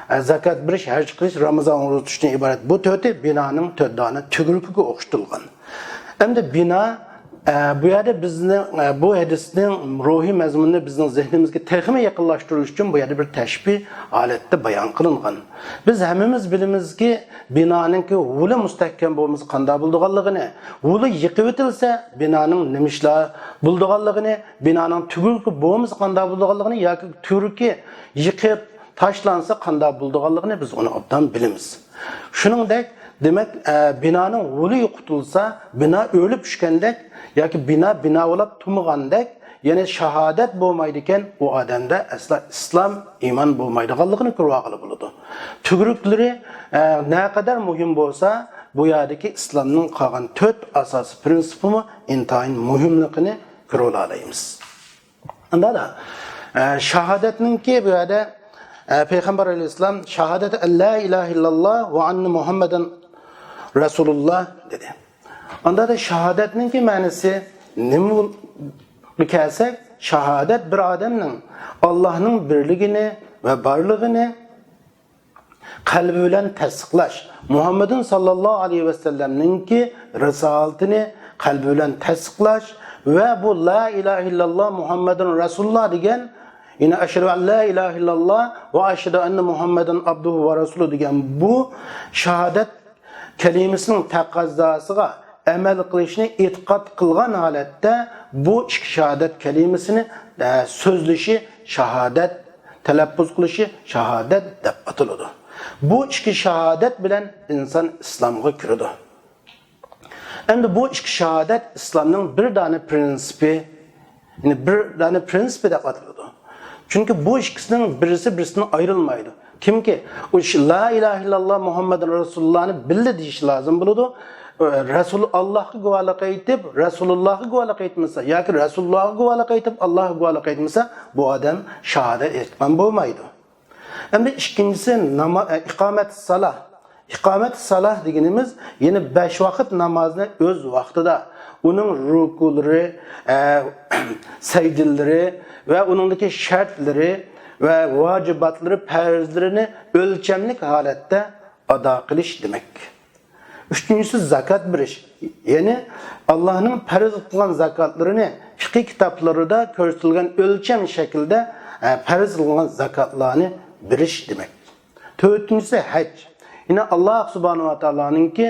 ئە، زاكات بېرىش، ھەج قىلىش، رامىزان روزا تۇتۇشتىن ئىبارەت بۇ تۆتى بىنانىڭ تۆت دانە تۈگرۈكىگە ئوخشىتىلغان. ئەمدى بىنا، ئە، بۇ يەردە بىزنىڭ، ئە، بۇ ھەدىسنىڭ روھىي مەزمۇنىنى بىزنىڭ زېھنىمىزگە تېخىمۇ يېقىنلاشتۇرۇش ئۈچۈن بۇ يەردە بىر تەشبىھ ھالەتتە بايان قىلىنغان. بىز ھەممىمىز بىلىمىزكى، بىنانىڭكى ھولى مۇستەھكەم بولمىسا قانداق بولىدىغانلىقىنى، ھولى يىقىۋېتىلسە بىنانىڭ نېمە ئىشلار بولىدىغانلىقىنى، بىنانىڭ تۈگرۈكى بولمىسا قانداق بولىدىغانلىقىنى ياكى تۈگرۈكى يىقىپ تاشلانسا قانداق بولىدىغانلىقىنى بىز ئۇنى ئوبدان بىلىمىز. شۇنىڭدەك، دېمەك، ئە، بىنانىڭ ھولى يوقىتىلسا، بىنا ئۆلۈپ چۈشكەندەك ياكى بىنا بىنا بولاپ تۇرمىغاندەك، يەنى شاھادەت بولمايدىكەن، ئۇ ئادەمدە ئەسلا ئىسلام، ئىمان بولمايدىغانلىقىنى كۆرۈۋالغىلى بولىدۇ. تۈگرۈكلىرى، ئە، نەقەدەر مۇھىم بولسا، بۇ يەردىكى ئىسلامنىڭ قالغان تۆت ئاساسىي پىرىنسىپىمۇ ئىنتايىن مۇھىملىقىنى كۆرۈۋالالايمىز. ئاندا دا، ئە، شاھادەتنىڭكى بۇ يەردە، ئە، پەيغەمبەر ئەلەيھىسسالام شاھادەت ئەن لا ئىلاھە ئىللاللا ۋە ئەننە مۇھەممەدەن رەسۇلۇللا دېدى. ئاندا دا شاھادەتنىڭكى مەنىسى نېمە بول-، كەلسەك، شاھادەت بىر ئادەمنىڭ ئاللاھنىڭ بىرلىكىنى ۋە بارلىقىنى قەلبى بىلەن تەستىقلاش، مۇھەممەدۇن ساللاللاھۇ ئەلەيھى ۋەسەللەمنىڭكى رىسالىتىنى قەلبى بىلەن تەستىقلاش ۋە بۇ لا ئىلاھە ئىللاللا مۇھەممەدۇن رەسۇلۇللا دېگەن، يەنى ئەشھەدۇ ئەن لا ئىلاھە ئىللاللا ۋە ئەشھەدۇ ئەننە مۇھەممەدەن ئابدۇھۇ ۋە رەسۇلۇ دېگەن بۇ شاھادەت كەلىمىسىنىڭ تەقەززاسىغا ئەمەل قىلىشنى ئېتىقاد قىلغان ھالەتتە بۇ ئىككى شاھادەت كەلىمىسىنى، ئە، سۆزلىشى شاھادەت، تەلەپپۇز قىلىشى شاھادەت دەپ ئاتىلىدۇ. بۇ ئىككى شاھادەت بىلەن ئىنسان ئىسلامغا كىرىدۇ. ئەمدى بۇ ئىككى شاھادەت ئىسلامنىڭ بىر دانە پرىنسىپى، يەنى بىر دانە پرىنسىپى دەپ ئاتىلىدۇ. چۈنكى بۇ ئىككىسىنىڭ بىرسى بىرسىدىن ئايرىلمايدۇ. كىمكى ئۇ ش-، لا ئىلاھە ئىللاللا مۇھەممەدۇر رەسۇلۇللانى بىللە دېيىشى لازىم بولىدۇ. رەسۇل، ئاللاھقا گۇۋاھلىق ئېيتىپ، رەسۇلۇللاھقا گۇۋاھلىق ئېيتمىسا ياكى رەسۇلۇللاھقا گۇۋاھلىق ئېيتىپ، ئاللاھقا گۇۋاھلىق ئېيتمىسا، بۇ ئادەم شاھادەت ئېيتقان بولمايدۇ. ئەمدى ئىككىنچىسى ناما-، ئە، ئىقامەت سالاھ. ئىقامەت سالاھ دېگىنىمىز، يەنى بەش ۋاقىت نامازنى ئۆز ۋاقتىدا، ئۇنىڭ رۇكۇلىرى، ئە، سەجدىلىرى ۋە ئۇنىڭدىكى شەرتلىرى ۋە ۋاجىباتلىرى، پەرزلىرىنى ئۆلچەملىك ھالەتتە ئادا قىلىش دېمەك. ئۈچىنچىسى زاكات بېرىش، يەنى ئاللاھنىڭ پەرز قىلغان زاكاتلىرىنى فىقھىي كىتابلىرىدا كۆرسىتىلگەن ئۆلچەم شەكلىدە، ئە، پەرز قىلغان زاكاتلارنى بېرىش دېمەك. تۆتىنچىسى ھەج، يەنى ئاللاھ سۇبھانەھۇ ۋە تائالانىڭكى،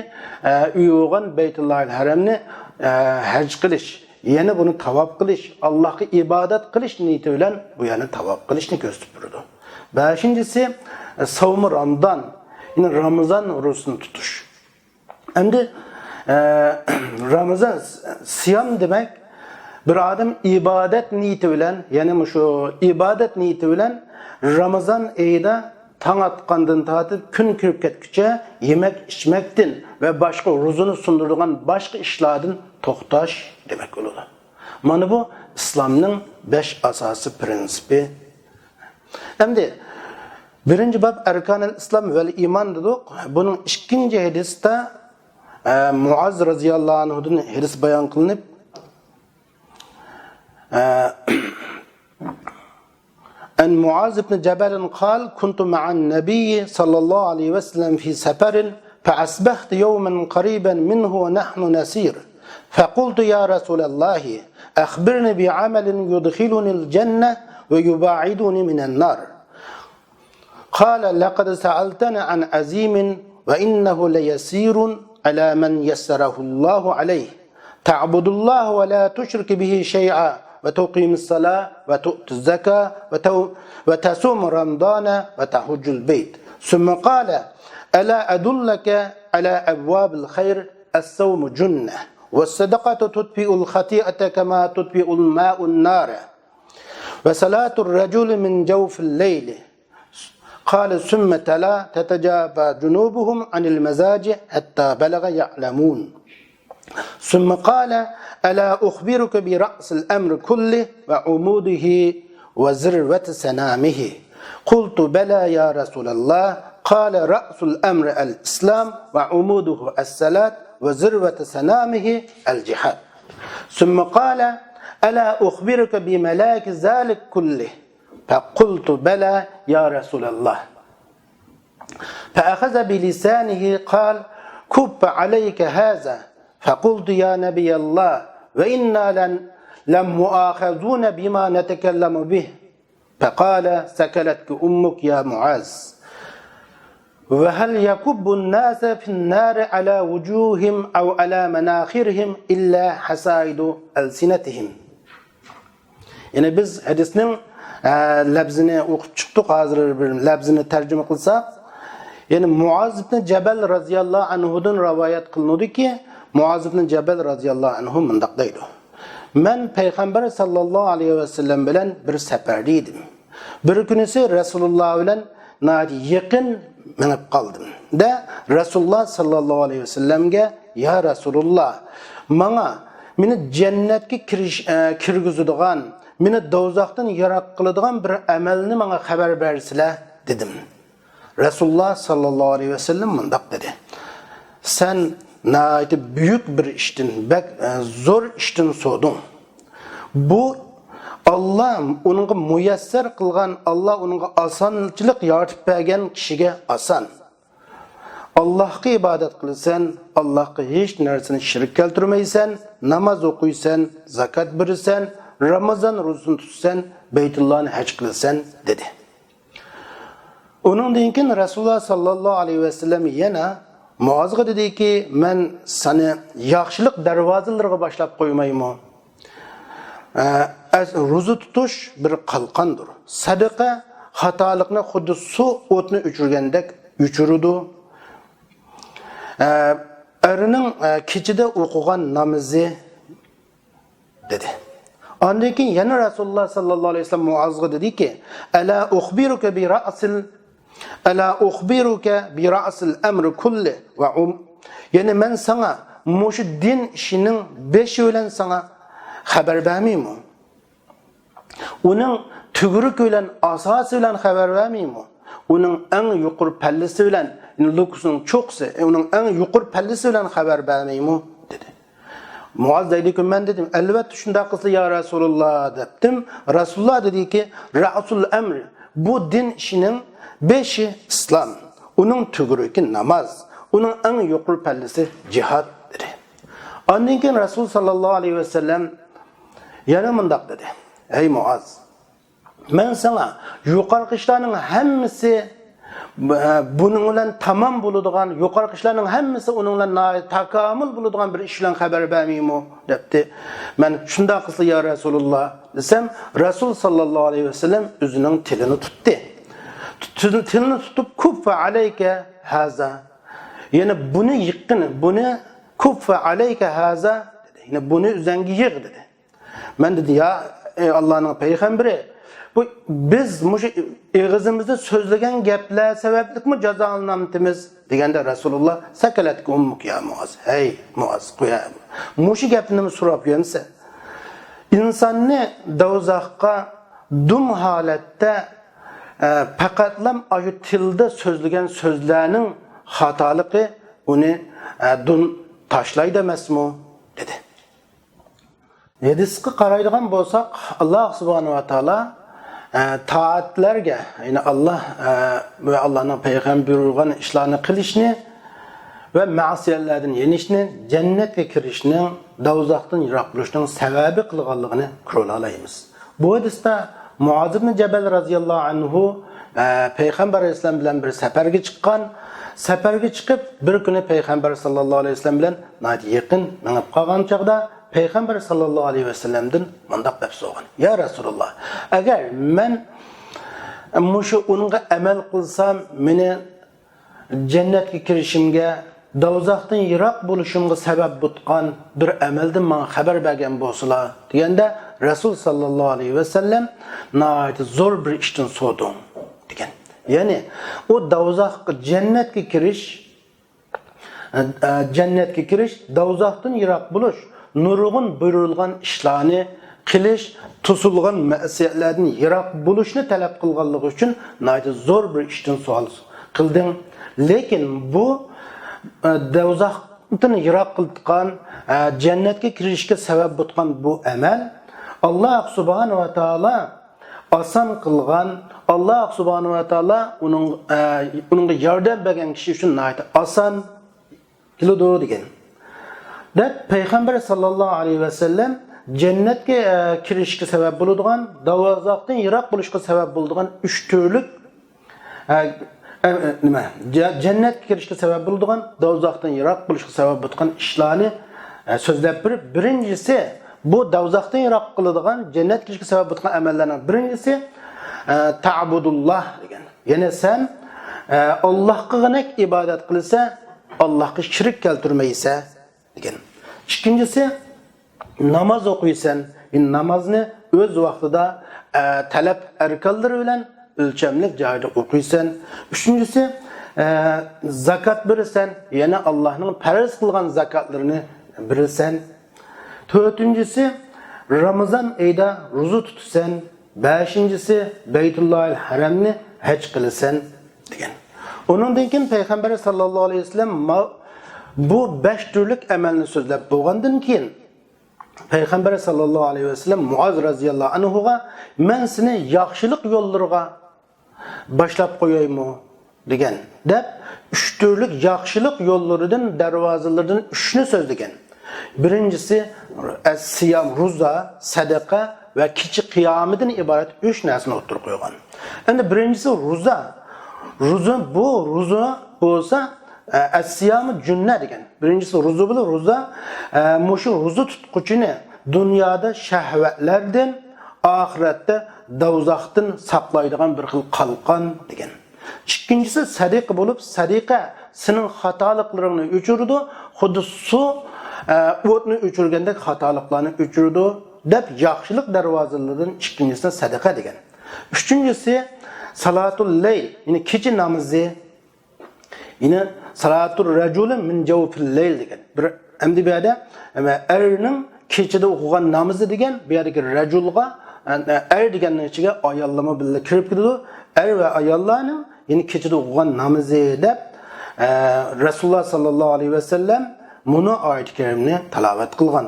ئە، ئۆيى بولغان بەيتۇللاھىل ھەرەمنى، ئە، ھەج قىلىش، يەنى بۇنى تاۋاپ قىلىش، ئاللاھقا ئىبادەت قىلىش نىيىتى بىلەن بۇ يەرنى تاۋاپ قىلىشنى كۆرسىتىپ بېرىدۇ. بەشىنچىسى، ئە، ساۋمۇ رامىزان، يەنى رامىزان روزىسىنى تۇتۇش. ئەمدى، ئە، رامىزان سىيام دېمەك، بىر ئادەم ئىبادەت نىيىتى بىلەن، يەنى مۇشۇ ئىبادەت نىيىتى بىلەن رامىزان ئېيىدا تاڭ ئاتقاندىن تارتىپ كۈن كىرىپ كەتكۈچە يېمەك ئىچمەكتىن ۋە باشقا روزىنى سۇندۇرىدىغان باشقا ئىشلاردىن توختاش دېمەك بولىدۇ. مانا بۇ ئىسلامنىڭ بەش ئاساسىي پرىنسىپى. ئەمدى بىرىنچى باب ئەركانىل ئىسلام ۋەل ئىمان دېدۇق. بۇنىڭ ئىككىنچى ھەدىسىدە، ئە، مۇئاز رەزىياللاھۇ ئەنھۇدىن ھەدىس بايان قىلىنىپ، ئە، عن معاذ بن جبل قال: كنت مع النبي صلى الله عليه وسلم في سفر، فأصبحت يوما قريبا منه ونحن نسير، فقلت: يا رسول الله، أخبرني بعمل يدخلني الجنة ويباعدني من النار. قال: لقد سألتني عن عظيم، وإنه ليسير على من يسره الله عليه. تعبد الله ولا تشرك به شيئا، وتقيم الصلاة، وتؤتي الزكاة، وتو-، وتصوم رمضان، وتحج البيت. ثم قال: ألا أدلك على أبواب الخير؟ الصوم جنة، والصدقة تطفئ الخطيئة كما يطفئ الماء النار، وصلاة الرجل من جوف الليل. قال: ثم تلا: تتجافى جنوبهم عن المضاجع حتى بلغ يعلمون. ثم قال: ألا أخبرك برأس الأمر كله وعموده وذروة سنامه؟ قلت: بلى يا رسول الله. قال: رأس الأمر الإسلام، وعموده الصلاة، وذروة سنامه الجهاد. ثم قال: ألا أخبرك بملاك ذلك كله؟ فقلت: بلى يا رسول الله. فأخذ بلسانه قال: كف عليك هذا. فقلت: يا نبي الله، وإنا لن-، لمؤاخذون بما نتكلم به. فقال: ثكلتك أمك يا معاذ. وهل يكب الناس في النار على وجوههم أو على مناخرهم إلا حصائد ألسنتهم؟ يەنى بىز ھەدىسنىڭ، ئە، لەپزىنى ئوقۇپ چىقتۇق، ھازىر بىر لەپزىنى تەرجىمە قىلساق، يەنى مۇئاز ئىبن جەبەل رازىياللاھۇ ئەنھۇدىن رىۋايەت قىلىنىدۇكى، مۇئاز ئىبن جەبەل رازىياللاھۇ ئەنھۇ مۇنداق دەيدۇ: مەن پەيغەمبەر ساللاللاھۇ ئەلەيھى ۋەسەللەم بىلەن بىر سەپەردە ئىدىم. بىر كۈنىسى رەسۇلۇللا بىلەن ناھايىتى يېقىن مېڭىپ قالدىم. دە، رەسۇلۇللا ساللاللاھۇ ئەلەيھى ۋەسەللەمگە: يا رەسۇلۇللا، ماڭا مېنى جەننەتكە كىرىش، ئە، كىرگۈزىدىغان، مېنى دوزاختىن يىراق قىلىدىغان بىر ئەمەلنى ماڭا خەۋەر بەرسىلە، دېدىم. رەسۇلۇللا ساللاللاھۇ ئەلەيھى ۋەسەللەم مۇنداق دېدى: سەن ناھايىتى بۈيۈك بىر ئىشتىن، بەك، ئە، زور ئىشتىن سورىدىڭ. بۇ ئاللا ئۇنىڭغا مۇيەسسەر قىلغان، ئاللا ئۇنىڭغا ئاسانچىلىق يارىتىپ بەرگەن كىشىگە ئاسان. ئاللاھقا ئىبادەت قىلىسەن، ئاللاھقا ھېچ نەرسىنى شېرىك كەلتۈرمەيسەن، ناماز ئوقۇيسەن، زاكات بېرىسەن، رامىزان روزىسىنى تۇتىسەن، بەيتۇللانى ھەج قىلىسەن، دېدى. ئۇنىڭدىن كېيىن رەسۇلۇللا ساللاللاھۇ ئەلەيھى ۋەسەللەم يەنە مۇئازغا دېدىكى، مەن سېنى ياخشىلىق دەرۋازىلىرىغا باشلاپ قويمايمۇ؟ ئە، ئەس-، روزا تۇتۇش بىر قالقاندۇر. سەدىقە خاتالىقنى خۇددى سۇ ئوتنى ئۆچۈرگەندەك ئۆچۈرىدۇ. ئە، ئەرنىڭ، ئە، كېچىدە ئوقۇغان نامىزى، دېدى. ئاندىن كېيىن يەنە رەسۇلۇللا ساللاللاھۇ ئەلەيھى ۋەسەللەم مۇئازغا دېدىكى، ئەلا ئۇخبىرۇكە بىرەئسىل، ئەلا ئۇخبىرۇكە بىرەئسىل ئەمرى كۇللى ۋە ئۇم-، يەنى مەن ساڭا مۇشۇ دىن ئىشىنىڭ بېشى بىلەن ساڭا خەۋەر بەرمەيمۇ؟ ئۇنىڭ تۈۋرۈكى بىلەن، ئاساسى بىلەن خەۋەر بەرمەيمۇ؟ ئۇنىڭ ئەڭ يۇقىرى پەللىسى بىلەن، يەنى لوكۇسنىڭ چوققىسى، ئۇنىڭ ئەڭ يۇقىرى پەللىسى بىلەن خەۋەر بەرمەيمۇ؟ دېدى. مۇئاز دەيدىكى، مەن دېدىم، ئەلۋەتتە شۇنداق قىلسا يا رەسۇلۇللا، دەپتىم. رەسۇلۇللا دېدىكى، رەئسۇل ئەمر، بۇ دىن ئىشىنىڭ بېشى ئىسلام، ئۇنىڭ تۈۋرۈكى ناماز، ئۇنىڭ ئەڭ يۇقىرى پەللىسى جىھاد، دېدى. ئاندىن كېيىن رەسۇل ساللاللاھۇ ئەلەيھى ۋەسەللەم يەنە مۇنداق دېدى، ئەي مۇئاز، مەن ساڭا يۇقىرىقى ئىشلارنىڭ ھەممىسى، بۇنىڭ بىلەن تامام بولىدىغان، يۇقىرىقى ئىشلارنىڭ ھەممىسى ئۇنىڭ بىلەن ناھايىتى تاكامۇل بولىدىغان بىر ئىش بىلەن خەۋەر بەرمەيمۇ؟ دەپتۇ. مەن شۇنداق قىلسا يا رەسۇلۇللا دېسەم، رەسۇل ساللاللاھۇ ئەلەيھى ۋەسەللەم ئۆزىنىڭ تىلىنى تۇتتى. تىل-، تىلىنى تۇتۇپ، كۇففە ئەلەيكە ھازا. يەنى بۇنى يىغقىن، بۇنى، كۇففە ئەلەيكە ھازا، دېدى. يەنى بۇنى ئۆزۈڭگە يىغ، دېدى. مەن دېدىم، يا، ئەي ئاللانىڭ پەيغەمبىرى، بۇ بىز مۇشۇ ئېغىزىمىزدا سۆزلىگەن گەپلەر سەۋەبلىكمۇ جازالىنامتىمىز؟ دېگەندە رەسۇلۇللا، سەكەلەتكە ئۇممۇك يا مۇئاز، ھەي مۇئاز، قويا، مۇشۇ گەپنىمۇ سوراپ يۈرمىسە. ئىنساننى دوزاخقا دۇم ھالەتتە، ئە، پەقەتلەم ئاشۇ تىلدا سۆزلىگەن سۆزلەرنىڭ خاتالىقى ئۇنى، ئە، دۇم تاشلايدۇ ئەمەسمۇ؟ دېدى. ھەدىسقا قارايدىغان بولساق، ئاللا سۇبھانەھۇ ۋە تائالا، ئە، تائەتلەرگە، يەنى ئاللا، ئە، ۋە ئاللانىڭ پەيغەمبىرى بۇيرۇغان ئىشلارنى قىلىشنى ۋە مەسىيەتلەردىن يېنىشنى جەننەتكە كىرىشنىڭ، دوزاختىن يىراق بولۇشنىڭ سەۋەبى قىلغانلىقىنى كۆرۈۋالالايمىز. بۇ ھەدىستە مۇئاز ئىبنى جەبەل رازىياللاھۇ ئەنھۇ، ئە، پەيغەمبەر ئەلەيھىسسالام بىلەن بىر سەپەرگە چىققان. سەپەرگە چىقىپ، بىر كۈنى پەيغەمبەر ساللاللاھۇ ئەلەيھى ۋەسەللەم بىلەن ناھايىتى يېقىن مېڭىپ قالغان چاغدا، پەيغەمبەر ساللاللاھۇ ئەلەيھى ۋەسەللەمدىن مۇنداق دەپ سورىغان، يا رەسۇلۇللا، ئەگەر مەن مۇشۇ ئۇنىڭغا ئەمەل قىلسام، مېنى جەننەتكە كىرىشىمگە، دوزاختىن يىراق بولۇشۇمغا سەۋەب بولغان بىر ئەمەلدىن ماڭا خەۋەر بەرگەن بولسىلا، دېگەندە، رەسۇل ساللاللاھۇ ئەلەيھى ۋەسەللەم ناھايىتى زور بىر ئىشتىن سورىدىڭ، دېگەن. يەنى ئۇ دوزاخقا، جەننەتكە كىرىش، ئە، جەننەتكە كىرىش، دوزاختىن يىراق بولۇش، نۇرغۇن بۇيرۇلغان ئىشلارنى قىلىش، توسۇلغان مەسىيەتلەردىن يىراق بولۇشنى تەلەپ قىلغانلىقى ئۈچۈن ناھايىتى زور بىر ئىشتىن سوئال قىلدىڭ. لېكىن بۇ، ئە، دوزاختىن يىراق قىلىدىغان، ئە، جەننەتكە كىرىشكە سەۋەب بولغان بۇ ئەمەل ئاللا سۇبھانەھۇ ۋە تائالا ئاسان قىلغان، ئاللا سۇبھانەھۇ ۋە تائالا ئۇنىڭ، ئە، ئۇنىڭغا ياردەم بەرگەن كىشى ئۈچۈن ناھايىتى ئاسان كېلىدۇ دېگەن. دەپ، پەيغەمبەر ساللاللاھۇ ئەلەيھى ۋەسەللەم جەننەتكە، ئە، كىرىشكە سەۋەب بولىدىغان، دوزاختىن يىراق بولۇشقا سەۋەب بولىدىغان ئۈچ تۈرلۈك، ئە، ئە، ئە، نېمە، جە-، جەننەتكە كىرىشكە سەۋەب بولىدىغان، دوزاختىن يىراق بولۇشقا سەۋەب بولىدىغان ئىشلارنى، ئە، سۆزلەپ بېرىپ، بىرىنچىسى، بۇ دوزاختىن يىراق قىلىدىغان، جەننەتكە كىرىشكە سەۋەب بولىدىغان ئەمەللەرنىڭ بىرىنچىسى، ئە، تەئبۇدۇللاھ دېگەن. يەنى سەن، ئە، ئاللاھقىغىنەك ئىبادەت قىلىسەن، ئاللاھقا شېرىك كەلتۈرمەيسەن دېگەن. ئىككىنچىسى، ناماز ئوقۇيسەن. نامازنى ئۆز ۋاقتىدا، ئە، تەلەپ ئەركانلىرى بىلەن ئۆلچەملىك جايدا ئوقۇيسەن. ئۈچىنچىسى، ئە، زاكات بېرىسەن، يەنى ئاللاھنىڭ پەرز قىلغان زاكاتلىرىنى بېرىسەن. تۆتىنچىسى، رامىزان ئېيىدا روزا تۇتىسەن. بەشىنچىسى، بەيتۇللاھىل ھەرەمنى ھەج قىلىسەن دېگەن. ئۇنىڭدىن كېيىن پەيغەمبەر ساللاللاھۇ ئەلەيھى ۋەسەللەم ما-، بۇ بەش تۈرلۈك ئەمەلنى سۆزلەپ بولغاندىن كېيىن، پەيغەمبەر ساللاللاھۇ ئەلەيھى ۋەسەللەم مۇئاز رەزىياللاھۇ ئەنھۇغا، مەن سېنى ياخشىلىق يوللىرىغا باشلاپ قويايمۇ دېگەن، دەپ ئۈچ تۈرلۈك ياخشىلىق يوللىرىدىن، دەرۋازىلىرىدىن ئۈچنى سۆزلىگەن. بىرىنچىسى، ئەسسىيام، روزا، سەدىقە ۋە كېچە قىيامىدىن ئىبارەت ئۈچ نەرسىنى ئوتتۇرىغا قويغان. ئەمدى بىرىنچىسى روزا. روزا، بۇ روزا بولسا، ئە، ئەسسىيامۇ جۈننە دېگەن. بىرىنچىسى روزا بولۇپ، روزا، ئە، مۇشۇ روزا تۇتقۇچىنى دۇنيادا شەھۋەتلەردىن، ئاخىرەتتە دوزاختىن ساقلايدىغان بىر خىل قالقان دېگەن. ئىككىنچىسى سەدىقە بولۇپ، سەدىقە سېنىڭ خاتالىقلىرىڭنى ئۆچۈرىدۇ، خۇددى سۇ، ئە، ئوتنى ئۆچۈرگەندەك خاتالىقلارنى ئۆچۈرىدۇ، دەپ ياخشىلىق دەرۋازىلىرىدىن ئىككىنچىسىنى سەدىقە دېگەن. ئۈچىنچىسى سالاتۇل لەيل، يەنى كېچە نامىزى. يەنى سالاتۇر رەجۇلى مىن جەۋفىل لەيل دېگەن. بىر، ئەمدى بۇ يەردە، ئە، ئەرنىڭ كېچىدە ئوقۇغان نامىزى دېگەن، بۇ يەردىكى رەجۇلغا، ئە، ئەر دېگەننىڭ ئىچىگە ئاياللارمۇ بىللە كىرىپ كېتىدۇ. ئەر ۋە ئاياللارنىڭ يەنى كېچىدە ئوقۇغان نامىزى دەپ، ئە، رەسۇلۇللا ساللاللاھۇ ئەلەيھى ۋەسەللەم مۇنۇ ئايەت كەرىمنى تىلاۋەت قىلغان.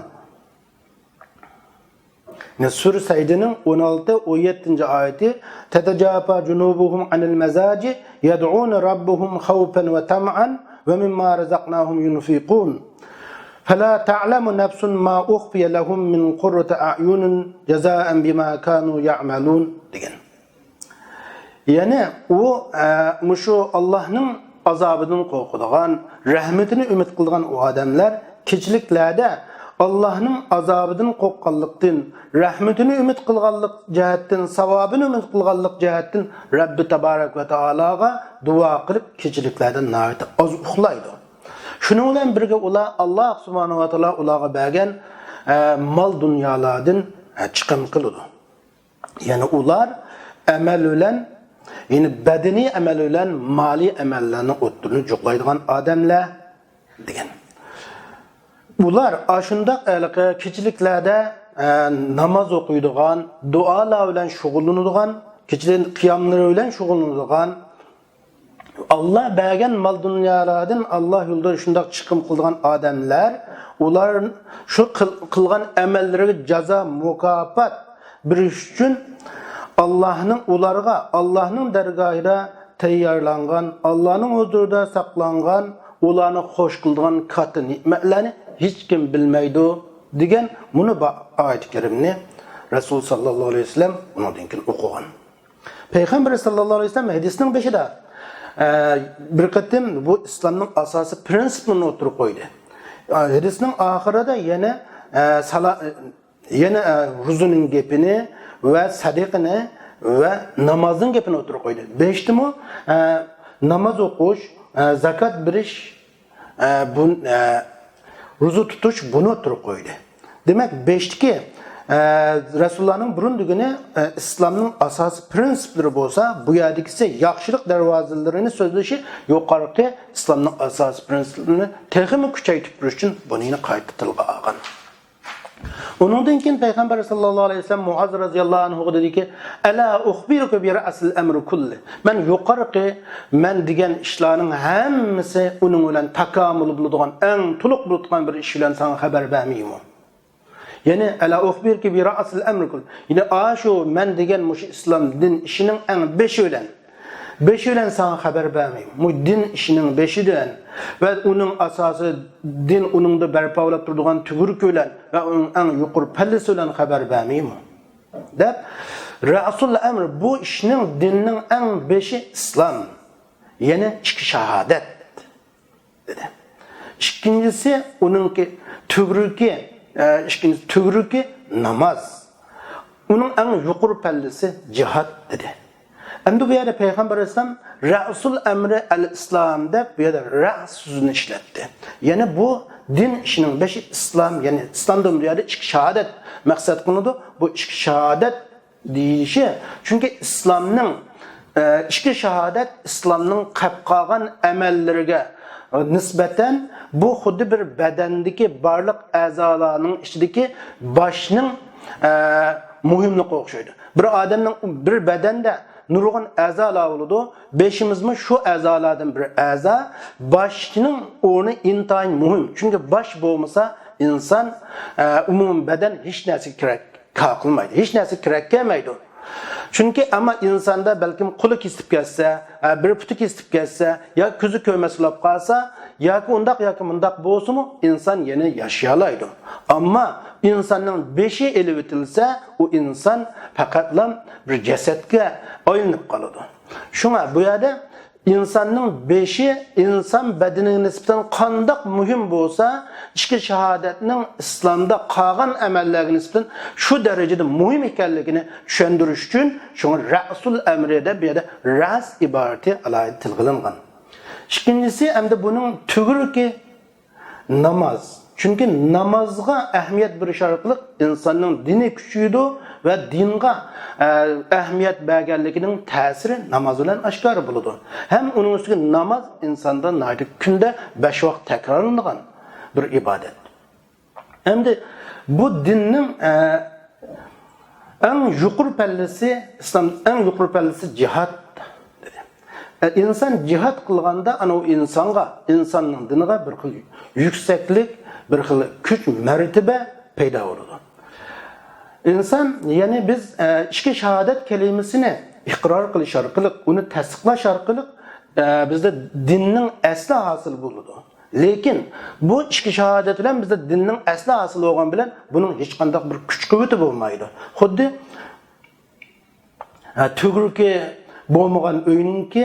سۈرە سەجدىنىڭ ئون ئالتە، ئون يەتتىنچى ئايىتى، تەتەجافا جۇنۇبۇھۇم ئەنىل مەزاجى يەدئۇنە رەببۇھۇم خەۋفەن ۋە تەمئەن ۋە مىمما رەزەقناھۇم يۇنفىقۇن. فەلا تەئلەمۇ نەفسۇن ما ئۇخفىيە لەھۇم مىن قۇررىتى ئەئيۇنىن جەزائەن بىما كانۇ يەئمەلۇن دېگەن. يەنى ئۇ، ئە، مۇشۇ ئاللاھنىڭ ئازابىدىن قورقىدىغان، رەھمىتىنى ئۈمىد قىلىدىغان ئۇ ئادەملەر كېچىلىكلەردە ئاللاھنىڭ ئازابىدىن قورققانلىقتىن، رەھمىتىنى ئۈمىد قىلغانلىق جەھەتتىن، ساۋابىنى ئۈمىد قىلغانلىق جەھەتتىن رەببى تابارەك ۋە تائالاغا دۇئا قىلىپ، كېچىلىكلەردە ناھايىتى ئاز ئۇخلايدۇ. شۇنىڭ بىلەن بىرگە ئۇلار ئاللاھ سۇبھانەھۇ ۋە تائالا ئۇلارغا بەرگەن، ئە، مال دۇنيالاردىن، ئە، چىقىم قىلىدۇ. يەنى ئۇلار ئەمەل بىلەن، يەنى بەدىنىي ئەمەل بىلەن مالىي ئەمەللەرنى ئوتتۇرىنى جۇقلايدىغان ئادەملەر دېگەن. ئۇلار ئاشۇنداق ھېلىقى كېچىلىكلەردە، ئە، ناماز ئوقۇيدىغان، دۇئالار بىلەن شۇغۇللىنىدىغان، كېچىلىك قىياملىرى بىلەن شۇغۇللىنىدىغان، ئاللاھ بەرگەن مال دۇنيالاردىن ئاللاھ يولىدا شۇنداق چىقىم قىلىدىغان ئادەملەر، ئۇلار شۇ قىل-، قىلغان ئەمەللىرىگە جازا، مۇكاپات بېرىش ئۈچۈن ئاللاھنىڭ ئۇلارغا، ئاللاھنىڭ دەرگاھىدا تەييارلانغان، ئاللاھنىڭ ھۇزۇرىدا ساقلانغان، ئۇلارنى خوش قىلىدىغان كاتتا نېمەتلەرنى ھېچكىم بىلمەيدۇ دېگەن مۇنۇ با-، ئايەت كەرىمنى رەسۇل ساللاللاھۇ ئەلەيھى ۋەسەللەم ئۇنىڭدىن كېيىن ئوقۇغان. پەيغەمبەر ساللاللاھۇ ئەلەيھى ۋەسەللەم ھەدىسنىڭ بېشىدا، ئە، بىر قېتىم بۇ ئىسلامنىڭ ئاساسىي پرىنسىپلىرىنى ئوتتۇرىغا قويدى. ئە، ھەدىسنىڭ ئاخىرىدا يەنە، ئە، سالا-، يەنە، ئە، روزىنىڭ گېپىنى ۋە سەدىقىنى ۋە نامازنىڭ گېپىنى ئوتتۇرىغا قويدى. بېشىدىمۇ، ئە، ناماز ئوقۇش، ئە، زاكات بېرىش، ئە، بۇ، ئە، روزا تۇتۇش بۇنى ئوتتۇرىغا قويدى. دېمەك، بېشىدىكى، ئە، رەسۇلۇللانىڭ بۇرۇن دېگىنى، ئە، ئىسلامنىڭ ئاساسىي پرىنسىپلىرى بولسا، بۇ يەردىكىسى ياخشىلىق دەرۋازىلىرىنى سۆزلىشى يۇقىرىقى ئىسلامنىڭ ئاساسىي پرىنسىپلىرىنى تېخىمۇ كۈچەيتىپ تۇرۇش ئۈچۈن بۇنى قايتا تىلغا ئالغان. ئۇنىڭدىن كېيىن پەيغەمبەر ساللاللاھۇ ئەلەيھى ۋەسەللەم مۇئاز رەزىياللاھۇ ئەنھۇغا دېدىكى، «ئەلا ئۇخبىرۇكە بىرەئسىل ئەمرى كۇللى»، مەن يۇقىرىقى مەن دېگەن ئىشلارنىڭ ھەممىسى ئۇنىڭ بىلەن تاكامۇل بولىدىغان، ئەڭ تولۇق بولىدىغان بىر ئىش بىلەن ساڭا خەۋەر بەرمەيمۇ؟ يەنى، «ئەلا ئۇخبىرۇكە بىرەئسىل ئەمرى كۇللى»، يەنى، ئاشۇ مەن دېگەن مۇشۇ ئىسلام دىن ئىشىنىڭ ئەڭ بېشى بىلەن بېشى بىلەن ساڭا خەۋەر بەرمەيمۇ؟ مۇ دىن ئىشىنىڭ بېشىدىن ۋە ئۇنىڭ ئاساسى دىن ئۇنىڭدا بەرپا بولۇپ تۇرىدىغان تۈۋرۈكى بىلەن ۋە ئۇنىڭ ئەڭ يۇقىرى پەللىسى بىلەن خەۋەر بەرمەيمۇ؟ دەپ، رەئسۇل ئەمر، بۇ ئىشنىڭ، دىننىڭ ئەڭ بېشى ئىسلام، يەنى ئىككى شاھادەت، دېدى. ئىككىنچىسى، ئۇنىڭكى تۈۋرۈكى، ئە، ئىككىنچى تۈۋرۈكى ناماز. ئۇنىڭ ئەڭ يۇقىرى پەللىسى جىھاد، دېدى. ئەمدى بۇ يەردە پەيغەمبەر ئەلەيھىسسالام رەئسۇل ئەمرى ئەل ئىسلام دەپ بۇ يەردە رەئس سۆزىنى ئىشلەتتى. يەنى بۇ دىن ئىشىنىڭ بېشى ئىسلام، يەنى ئىسلامدىن بۇ يەردە ئىككى شاھادەت مەقسەت قىلىنىدۇ. بۇ ئىككى شاھادەت دېيىشى، چۈنكى ئىسلامنىڭ، ئە، ئىككى شاھادەت ئىسلامنىڭ قېلىپ قالغان ئەمەللىرىگە نىسبەتەن بۇ خۇددى بىر بەدەندىكى بارلىق ئەزالارنىڭ ئىچىدىكى باشنىڭ، ئە، مۇھىملىقىغا ئوخشايدۇ. بىر ئادەمنىڭ، بىر بەدەندە نۇرغۇن ئەزالار بولىدۇ. بېشىمىزمۇ شۇ ئەزالاردىن بىر ئەزا. باشنىڭ ئورنى ئىنتايىن مۇھىم. چۈنكى باش بولمىسا ئىنسان، ئە، ئومۇمەن بەدەن ھېچ نەرسىگە كېرەك كار قىلمايدۇ. ھېچ نەرسە كېرەك كەلمەيدۇ. چۈنكى ئەمما ئىنساندا بەلكىم قولى كېسىلىپ كەتسە، ھە، بىر پۇتى كېسىلىپ كەتسە، يا كۆزى كۆرمەس بولۇپ قالسا، ياكى ئۇنداق ياكى مۇنداق بولسىمۇ، ئىنسان يەنە ياشىيالايدۇ. ئەمما ئىنساننىڭ بېشى ئېلىۋېتىلسە، ئۇ ئىنسان پەقەتلا بىر جەسەتكە ئايلىنىپ قالىدۇ. شۇڭا بۇ يەردە ئىنساننىڭ بېشى ئىنسان بەدىنىگە نىسبەتەن قانداق مۇھىم بولسا، ئىككى شاھادەتنىڭ ئىسلامدا قالغان ئەمەللەرگە نىسبەتەن شۇ دەرىجىدە مۇھىم ئىكەنلىكىنى چۈشەندۈرۈش ئۈچۈن، شۇڭا رەئسۇل ئەمرى دەپ بۇ يەردە رەس ئىبارىتى ئالاھىدە تىلغا ئېلىنغان. ئىككىنچىسى، ئەمدى بۇنىڭ تۈۋرۈكى ناماز. چۈنكى نامازغا ئەھمىيەت بېرىش ئارقىلىق ئىنساننىڭ دىنى كۈچىيىدۇ ۋە دىنغا، ئە، ئەھمىيەت بەرگەنلىكىنىڭ تەسىرى ناماز بىلەن ئاشكارا بولىدۇ. ھەم ئۇنىڭ ئۈستىگە ناماز ئىنساندا ناھايىتى كۈندە بەش ۋاقىت تەكرارلىنىدىغان بىر ئىبادەت. ئەمدى بۇ دىننىڭ، ئە، ئەڭ يۇقىرى پەللىسى، ئىسلام ئەڭ يۇقىرى پەللىسى جىھاد، دېدى. ئە، ئىنسان جىھاد قىلغاندا، ئانا ئۇ ئىنسانغا، ئىنساننىڭ دىنىغا بىر خىل يۈكسەكلىك، بىر خىل كۈچ، مەرتىبە پەيدا بولىدۇ. ئىنسان، يەنى بىز، ئە، ئىككى شاھادەت كەلىمىسىنى ئىقرار قىلىش ئارقىلىق، ئۇنى تەستىقلاش ئارقىلىق، ئە، بىزدە دىننىڭ ئەسلى ھاسىل بولىدۇ. لېكىن بۇ ئىككى شاھادەت بىلەن بىزدە دىننىڭ ئەسلى ھاسىل بولغان بىلەن بۇنىڭ ھېچقانداق بىر كۈچ-قۇۋۋىتى بولمايدۇ. خۇددى، ھە، تۈۋرۈكى بولمىغان ئۆينىڭكى،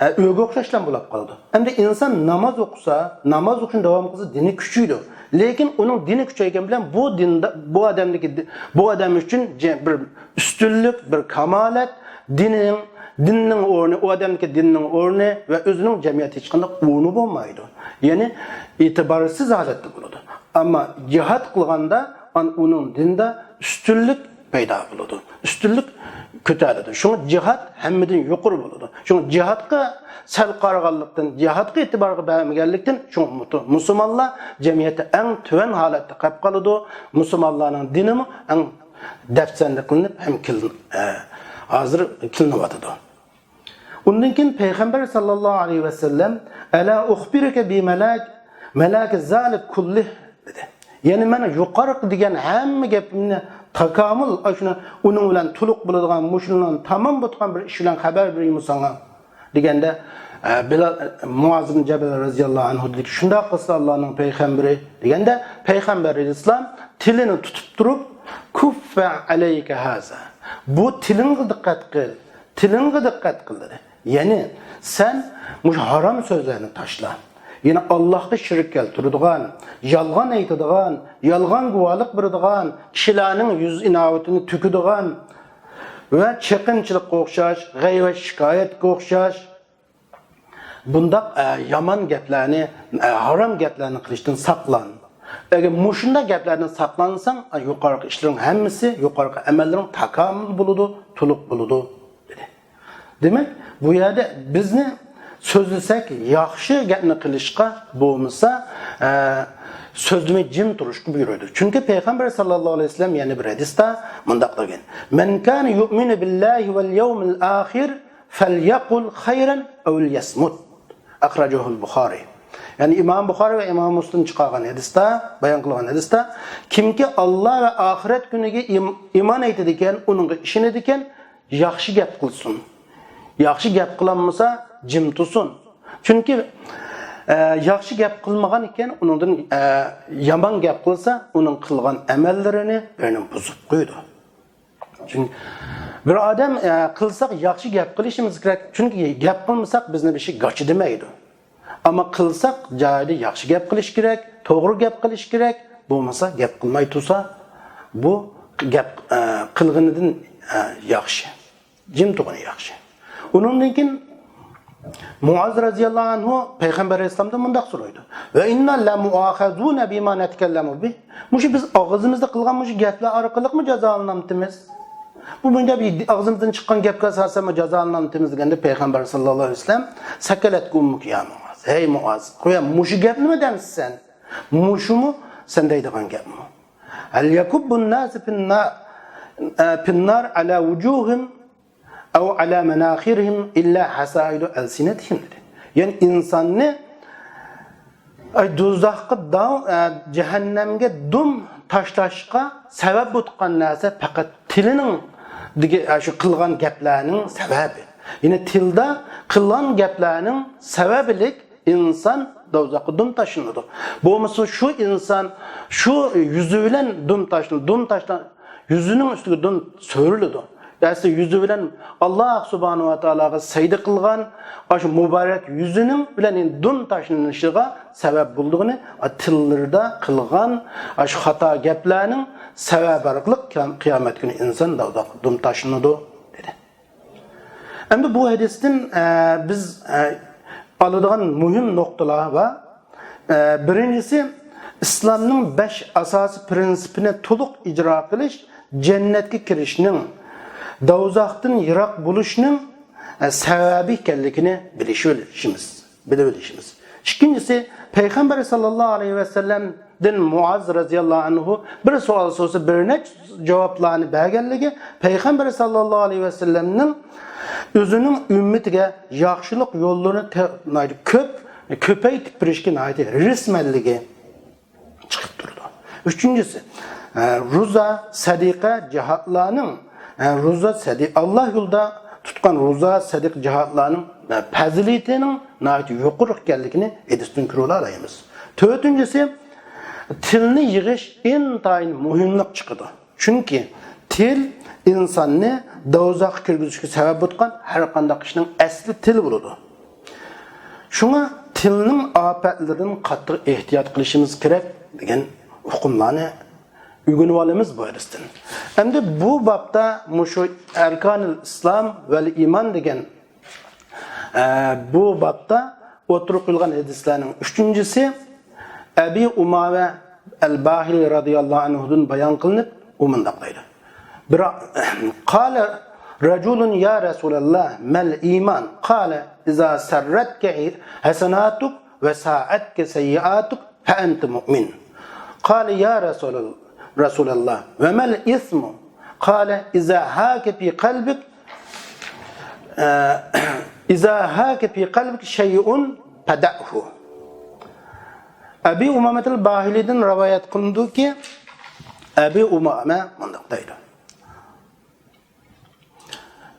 ھە، ئۆيىگە ئوخشاشلا بولۇپ قالىدۇ. ئەمدى ئىنسان ناماز ئوقۇسا، ناماز ئوقۇشنى داۋام قىلسا دىنى كۈچىيىدۇ. لېكىن ئۇنىڭ دىنى كۈچەيگەن بىلەن بۇ دىندا، بۇ ئادەمدىكى دى-، بۇ ئادەم ئۈچۈن جە-، بىر ئۈستۈنلۈك، بىر كامالەت، دىننىڭ، دىننىڭ ئورنى، ئۇ ئادەمدىكى دىننىڭ ئورنى ۋە ئۆزىنىڭ جەمئىيەتتە ھېچقانداق ئورنى بولمايدۇ. يەنى ئېتىبارسىز ھالەتتە بولىدۇ. ئەمما جىھاد قىلغاندا ئان-، ئۇنىڭ دىندا ئۈستۈنلۈك پەيدا بولىدۇ. ئۈستۈنلۈك كۆتەرىلىدۇ. شۇڭا جىھاد ھەممىدىن يۇقىرى بولىدۇ. شۇڭا جىھادقا سەل قارىغانلىقتىن، جىھادقا ئېتىبارغا بەرمىگەنلىكتىن، شۇڭا مۇتۇ-، مۇسۇلمانلار جەمئىيەتتە ئەڭ تۆۋەن ھالەتتە قېلىپ قالىدۇ. مۇسۇلمانلارنىڭ دىنىمۇ ئەڭ دەپسەندە قىلىنىپ ھەم كېلىن-، ئە، ھازىر كېلىنىۋاتىدۇ. ئۇندىن كېيىن پەيغەمبەر ساللاللاھۇ ئەلەيھى ۋەسەللەم، «ئەلا ئۇخبىرۇكە بىمەلاك، مەلاك زالىك كۇللىھ» دېدى. يەنى مەن يۇقىرىقى دېگەن ھەممە گېپىمنى تاكامۇل، ئاشۇنى ئۇنىڭ بىلەن تولۇق بولىدىغان، مۇشۇنىڭ تامام بولىدىغان بىر ئىش بىلەن خەۋەر بېرەيمۇ ساڭا؟ دېگەندە، ئە، بىلال، مۇئاز ئىبن جەبەل رەزىياللاھۇ ئەنھۇ دېدىكى، «شۇنداق قىلسا ئاللانىڭ پەيغەمبىرى» دېگەندە، پەيغەمبەر ئەلەيھىسسالام تىلىنى تۇتۇپ تۇرۇپ، «كۇففە ئەلەيكە ھازا»، «بۇ تىلىڭغا دىققەت قىل، تىلىڭغا دىققەت قىل» دېدى. يەنى سەن مۇشۇ ھارام سۆزلەرنى تاشلا. يەنى ئاللاھقا شېرىك كەلتۈرىدىغان، يالغان ئېيتىدىغان، يالغان گۇۋاھلىق بېرىدىغان، كىشىلەرنىڭ يۈز ئىناۋىتىنى تۆكىدىغان، ۋە چېقىمچىلىققا ئوخشاش، غەيۋەت شىكايەتكە ئوخشاش بۇنداق، ئە، يامان گەپلەرنى، ئە، ھارام گەپلەرنى قىلىشتىن ساقلان. ئەگەر مۇشۇنداق گەپلەردىن ساقلانساڭ، يۇقىرىقى ئىشلىرىڭ ھەممىسى، يۇقىرىقى ئەمەللىرىڭ تاكامۇل بولىدۇ، تولۇق بولىدۇ، دېدى. دېمەك، بۇ يەردە بىزنى سۆزلىسەك، ياخشى گەپنى قىلىشقا، بولمىسا، ئە، سۆزلىمەي جىم تۇرۇشقا بۇيرۇيدۇ. چۈنكى پەيغەمبەر ساللاللاھۇ ئەلەيھى ۋەسەللەم يەنە بىر ھەدىستە مۇنداق دېگەن: «مەن كانە يۇئمىنۇ بىللاھى ۋەل يەۋمىل ئاخىر فەليەقۇل خەيرەن ئەۋ لىيەسمۇت.» ئەخرەجەھۇل بۇخارى. يەنى ئىمام بۇخارى ۋە ئىمام مۇسلىم چىقارغان ھەدىستە، بايان قىلغان ھەدىستە، كىمكى ئاللا ۋە ئاخىرەت كۈنىگە ئىم-، ئىمان ئېيتىدىكەن، ئۇنىڭغا ئىشىنىدىكەن، ياخشى گەپ قىلسۇن. ياخشى گەپ قىلالمىسا، جىم تۇرسۇن. چۈنكى، ئە، ياخشى گەپ قىلمىغان ئىكەن، ئۇنىڭدىن، ئە، يامان گەپ قىلسا، ئۇنىڭ قىلغان ئەمەللىرىنى بىرنى بۇزۇپ قويىدۇ. چۈنكى بىر ئادەم، ئە، قىلساق ياخشى گەپ قىلىشىمىز كېرەك. چۈنكى گەپ قىلمىساق بىزنى بىر ئىشى گاچا دېمەيدۇ. ئەمما قىلساق جايىدا ياخشى گەپ قىلىش كېرەك، توغرا گەپ قىلىش كېرەك. بولمىسا گەپ قىلماي تۇرسا بۇ گەپ، ئە، قىلغىنىدىن، ئە، ياخشى. جىم تۇرغىنى ياخشى. ئۇنىڭدىن كېيىن مۇئاز رەزىياللاھۇ ئەنھۇ پەيغەمبەر ئەلەيھىسسالامدىن مۇنداق سورايدۇ: «ۋە ئىننا لەمۇئاخەزۇنە بىما نەتكەللەمۇ بىھ.» مۇشۇ بىز ئاغزىمىزدا قىلغان مۇشۇ گەپلەر ئارقىلىقمۇ جازالىنامتىمىز؟ بۇ مۇنداق بىر ئاغزىمىزدىن چىققان گەپكە ئاساسەنمۇ جازالىنامتىمىز دېگەندە پەيغەمبەر ساللاللاھۇ ئەلەيھى ۋەسەللەم: «سەكەلەتكە ئۇممۇك يا مۇئاز.» ھەي مۇئاز، قويە مۇشۇ گەپنىمۇ دەمسەن؟ مۇشۇمۇ سەن دەيدىغان گەپمۇ؟ «ھەل يەكۇببۇن ناسۇ فىننا-، ئە، فىننار ئەلا ۋۇجۇھىم ئەۋ ئەلا مەناخىرىھىم ئىللا ھەسائىدۇ ئەلسىنەتىھىم» دېدى. يەنى ئىنساننى، ئاي، دوزاخقا داۋ-، ئە، جەھەننەمگە دۇم تاشلاشقا سەۋەب بولۇپ تۇرغان نەرسە پەقەت تىلىنىڭ دېگە-، ئە، شۇ قىلغان گەپلەرنىڭ سەۋەبى. يەنى تىلدا قىلغان گەپلەرنىڭ سەۋەبىلىك ئىنسان دوزاخقا دۇم تاشلىنىدۇ. بولمىسا شۇ ئىنسان شۇ يۈزى بىلەن دۇم تاشلىنىدۇ. دۇم تاشلان-، يۈزىنىڭ ئۈستىگە دۇم سۈرۈلىدۇ. ئەسلى يۈزى بىلەن ئاللا سۇبھانەھۇ ۋە تائالاغا سەجدە قىلغان ئاشۇ مۇبارەك يۈزىنىڭ بىلەن دۇم تاشلىنىشىغا سەۋەب بولىدىغىنى، تىللىرىدا قىلغان ئاشۇ خاتا گەپلەرنىڭ سەۋەبى ئارقىلىق قىيامەت كۈنى ئىنسان دوزاخقا دۇم تاشلىنىدۇ، دېدى. ئەمدى بۇ ھەدىستىن، ئە، بىز، ئە، ئالىدىغان مۇھىم نۇقتىلار بار. ئە، بىرىنچىسى، ئىسلامنىڭ بەش ئاساسىي پىرىنسىپىنى تولۇق ئىجرا قىلىش جەننەتكە كىرىشنىڭ، دوزاختىن يىراق بولۇشنىڭ، ئە، سەۋەبى ئىكەنلىكىنى بىلىشىۋېلىشىمىز، بىلىۋېلىشىمىز. ئىككىنچىسى، پەيغەمبەر ساللاللاھۇ ئەلەيھى ۋەسەللەم دىن مۇئاز رەزىياللاھۇ ئەنھۇ بىر سوئال سورىسا، بىر نەچچە جاۋابلارنى بەرگەنلىكى، پەيغەمبەر ساللاللاھۇ ئەلەيھى ۋەسەللەمنىڭ ئۆزىنىڭ ئۈممىتىگە ياخشىلىق يوللىرىنى تە-، ناھايىتى كۆپ، كۆپەيتىپ بېرىشكە ناھايىتى ھېرىسمەنلىكى چىقىپ تۇرىدۇ. ئۈچىنچىسى، ئە، روزا، سەدىقە، جىھادلارنىڭ، ئە، روزا، سەدىقە، ئاللا يولىدا تۇتقان روزا، سەدىقە، جىھادلارنىڭ، ئە، پەزىلىتىنىڭ ناھايىتى يۇقىرى ئىكەنلىكىنى ھەدىستىن كۆرۈۋالالايمىز. تۆتىنچىسى، تىلنى يىغىش ئىنتايىن مۇھىملىق چىقىدۇ. چۈنكى تىل ئىنساننى دوزاخقا كىرگۈزۈشكە سەۋەب بولغان ھەر قانداق ئىشنىڭ ئەسلى تىل بولىدۇ. شۇڭا تىلنىڭ ئاپەتلىرىدىن قاتتىق ئېھتىيات قىلىشىمىز كېرەك دېگەن ئۇقۇملارنى ئۆگىنىۋالىمىز بۇ ھەدىستىن. ئەمدى بۇ بابتا مۇشۇ ئەركانىل ئىسلام ۋەل ئىمان دېگەن، ئە، بۇ بابتا ئوتتۇرىغا قويۇلغان ھەدىسلەرنىڭ ئۈچىنچىسى ئەبى ئۇمامە ئەل باھىلى رەزىياللاھۇ ئەنھۇدىن بايان قىلىنىپ، ئۇ مۇنداق دەيدۇ. بىر، قال رجل يا رسول الله ما الإيمان؟ قال إذا سرتك حسناتك وساءتك سيئاتك فأنت مؤمن. قال يا رسول، رسول الله وما الإثم؟ قال إذا هاك في قلبك، آه، إذا هاك في قلبك شيء فدعه. ئەبى ئۇمامەتىل باھىلىدىن رىۋايەت قىلىنىدۇكى، ئەبى ئۇمامە مۇنداق دەيدۇ.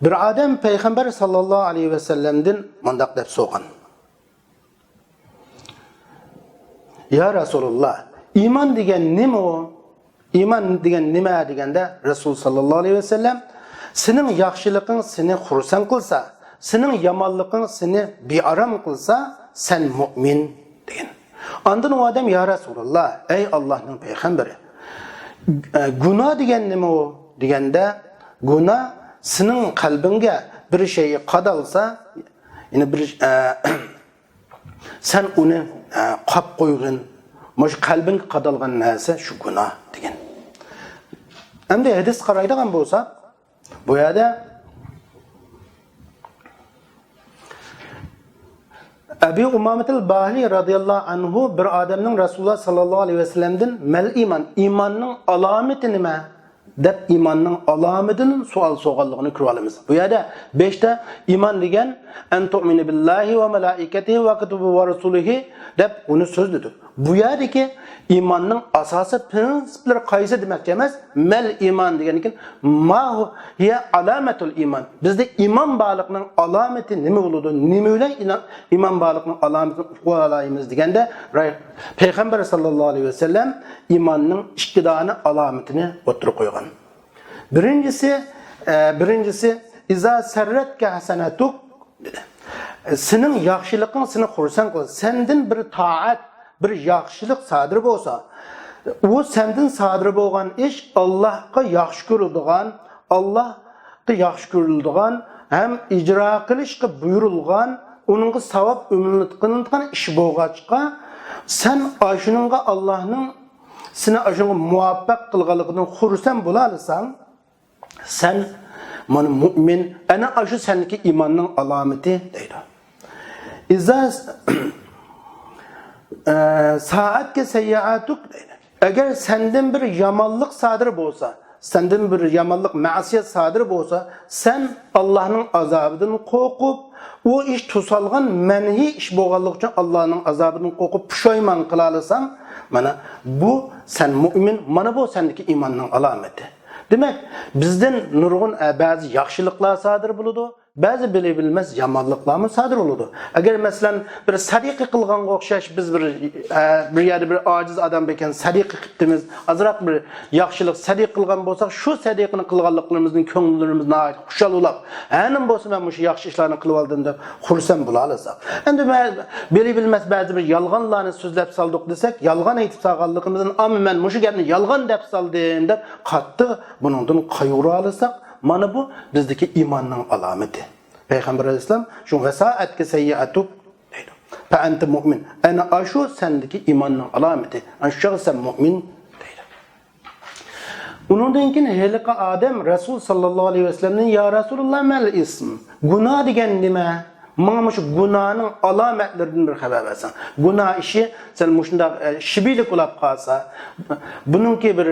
بىر ئادەم پەيغەمبەر ساللاللاھۇ ئەلەيھى ۋەسەللەمدىن مۇنداق دەپ سورىغان: يا رەسۇلاللا، ئىمان دېگەن نېمە ئۇ؟ ئىمان دېگەن نېمە دېگەندە، رەسۇل ساللاللاھۇ ئەلەيھى ۋەسەللەم، سېنىڭ ياخشىلىقىڭ سېنى خۇرسەن قىلسا، سېنىڭ يامانلىقىڭ سېنى بىئارام قىلسا، سەن مۇئمىن دېگەن. ئاندىن ئۇ ئادەم، يا رەسۇلاللا، ئەي ئاللاھنىڭ پەيغەمبىرى، ئە، گۇناھ دېگەن نېمە ئۇ دېگەندە، گۇناھ سېنىڭ قەلبىڭگە بىر شەيئى قادالسا، يەنى بىر، ئە، سەن ئۇنى، ئە، قاپ قويغىن، مۇشۇ قەلبىڭگە قادالغان نەرسە شۇ گۇناھ دېگەن. ئەمدى ھەدىسكە قارايدىغان بولساق، بۇ يەردە ئەبى ئۇمامەتىل باھىلى رازىياللاھۇ ئەنھۇ بىر ئادەمنىڭ رەسۇلۇللاھ ساللاللاھۇ ئەلەيھى ۋەسەللەمدىن «مەل ئىمان، ئىماننىڭ ئالامىتى نېمە؟» دەپ، ئىماننىڭ ئالامىتىدىن سوئال سورىغانلىقىنى كۆرۈۋالىمىز. بۇ يەردە بەشتە ئىمان دېگەن «ئەن تۇئمىنە بىللاھى ۋە مەلائىكەتىھى ۋە كۇتۇبىھى ۋە رۇسۇلىھى» دەپ ئۇنى سۆزلىدى. بۇ يەردىكى ئىماننىڭ ئاساسىي پىرىنسىپلىرى قايسى دېمەكچى ئەمەس، «مەل ئىمان» دېگەندىن كېيىن «ما ھىيە ئالامەتۇل ئىمان»، بىزدە ئىمان بارلىقنىڭ ئالامىتى نېمە بولىدۇ، نېمە بىلەن ئىنا-، ئىمان بارلىقنىڭ ئالامىتىنى ئۇقۇۋالايمىز دېگەندە، پەيغەمبەر ساللاللاھۇ ئەلەيھى ۋەسەللەم ئىماننىڭ ئىككى دانە ئالامىتىنى ئوتتۇرىغا قويغان. بىرىنچىسى، ئە، بىرىنچىسى، «ئىزا سەررەتكە ھەسەنەتۇك» دېدى. سېنىڭ ياخشىلىقىڭ سېنى خۇرسەن قىلسا، سەندىن بىر تائەت، بىر ياخشىلىق سادىر بولسا، ئۇ سەندىن سادىر بولغان ئىش ئاللاھقا ياخشى كۆرۈلىدىغان، ئاللاھقا ياخشى كۆرۈلىدىغان ھەم ئىجرا قىلىشقا بۇيرۇلغان، ئۇنىڭغا ساۋاب ئۈمىد قىلىنىدىغان ئىش بولغاچقا، سەن ئاشۇنىڭغا، ئاللاھنىڭ سېنى ئاشۇنىڭغا مۇۋەپپەق قىلغانلىقىدىن خۇرسەن بولالىساڭ، سەن مانا مۇئمىن، ئەنە ئاشۇ سەندىكى ئىماننىڭ ئالامىتى دەيدۇ. ئىزا، ئە، سائەتكە سەييئاتۇك دەيدۇ. ئەگەر سەندىن بىر يامانلىق سادىر بولسا، سەندىن بىر يامانلىق، مەسىيەت سادىر بولسا، سەن ئاللاھنىڭ ئازابىدىن قورقۇپ، ئۇ ئىش توسالغان، مەنھىي ئىش بولغانلىقى ئۈچۈن ئاللاھنىڭ ئازابىدىن قورقۇپ پۇشايمان قىلالىساڭ، مانا بۇ سەن مۇئمىن، مانا بۇ سەندىكى ئىماننىڭ ئالامىتى. دېمەك، بىزدىن نۇرغۇن، ئە، بەزى ياخشىلىقلار سادىر بولىدۇ، بەزى بىلە بىلمەس يامانلىقلارمۇ سادىر بولىدۇ. ئەگەر مەسىلەن، بىر سەدىقە قىلغانغا ئوخشاش بىز بىر، ئە، بىر يەردە بىر ئاجىز ئادەم بىكەن سەدىقە قىپتىمىز، ئازراق بىر ياخشىلىق سەدىقە قىلغان بولساق، شۇ سەدىقىنى قىلغانلىقلىرىمىزدىن كۆڭۈللىرىمىز ناھايىتى خۇشال بولاپ، ھەنىم بولسا مەن مۇشۇ ياخشى ئىشلارنى قىلىۋالدىم دەپ خۇرسەن بولالىساق. ئەمدى مە-، بىلە بىلمەس بەزى بىر يالغانلارنى سۆزلەپ سالدۇق دېسەك، يالغان ئېيتىپ سالغانلىقىمىزدىن، ئامما مەن مۇشۇ گەپنى يالغان دەپ سالدىم دەپ قاتتىق بۇنىڭدىن قايغۇرالىساق، مانا بۇ بىزدىكى ئىماننىڭ ئالامىتى. پەيغەمبەر ئەلەيھىسسالام شۇ «ۋەسائەتكە سەييىئەتۇك» دەيدۇ. «فەئەنتە مۇئمىن». ئەنە ئاشۇ سەندىكى ئىماننىڭ ئالامىتى. ئەنە شۇ چاغدا سەن مۇئمىن دەيدۇ. ئۇنىڭدىن كېيىن ھېلىقى ئادەم رەسۇل ساللاللاھۇ ئەلەيھى ۋەسەللەمدىن: «يا رەسۇلاللا، مەل ئىسم؟ گۇناھ دېگەن نېمە؟ ماڭا مۇشۇ گۇناھنىڭ ئالامەتلىرىدىن بىر خەۋەر بەرسەڭ. گۇناھ ئىشى سەل مۇشۇنداق، ئە، شىبىلىك بولاپ قالسا، بۇنىڭكى بىر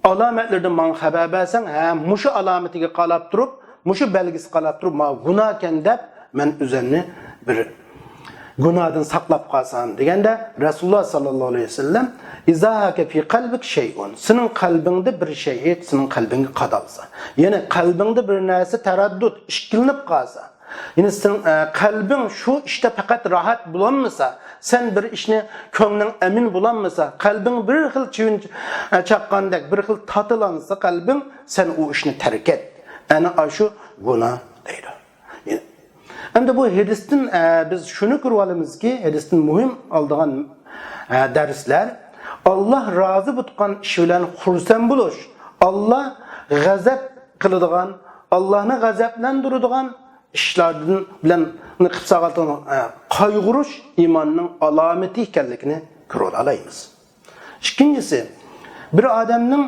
ئالامەتلىرىدىن ماڭا خەۋەر بەرسەڭ، ھە، مۇشۇ ئالامىتىگە قاراپ تۇرۇپ، مۇشۇ بەلگىسىگە قاراپ تۇرۇپ، مانا گۇناھكەن دەپ مەن ئۆزۈمنى بىر گۇناھدىن ساقلاپ قالسام» دېگەندە، رەسۇلۇللا ساللاللاھۇ ئەلەيھى ۋەسەللەم: «ئىزا ھاكە فى قەلبىك شەيئۇن»، سېنىڭ قەلبىڭدە بىر شەيئى سېنىڭ قەلبىڭگە قادالسا، يەنى قەلبىڭدە بىر نەرسە تەرەددۇت، ئىككىلىنىپ قالسا، يەنى سېنىڭ، ئە، قەلبىڭ شۇ ئىشتا پەقەت راھەت بولالمىسا، سەن بىر ئىشنى كۆڭلۈڭ ئەمىن بولالمىسا، قەلبىڭ بىر خىل چىۋىن، ئە، چاققاندەك بىر خىل تاتىلانسا قەلبىڭ، سەن ئۇ ئىشنى تەرك ئەت. ئەنە ئاشۇ گۇناھ دەيدۇ. ئەمدى بۇ ھەدىستىن، ئە، بىز شۇنى كۆرۈۋالىمىزكى، ھەدىستىن مۇھىم ئالىدىغان، ئە، دەرسلەر، ئاللا رازى بولىدىغان ئىش بىلەن خۇرسەن بولۇش، ئاللا غەزەپ قىلىدىغان، ئاللانى غەزەپلەندۈرىدىغان ئىشلاردىن بىلەن قىلىپ سالغان، ئە، قايغۇرۇش ئىماننىڭ ئالامىتى ئىكەنلىكىنى كۆرۈۋالالايمىز. ئىككىنچىسى، بىر ئادەمنىڭ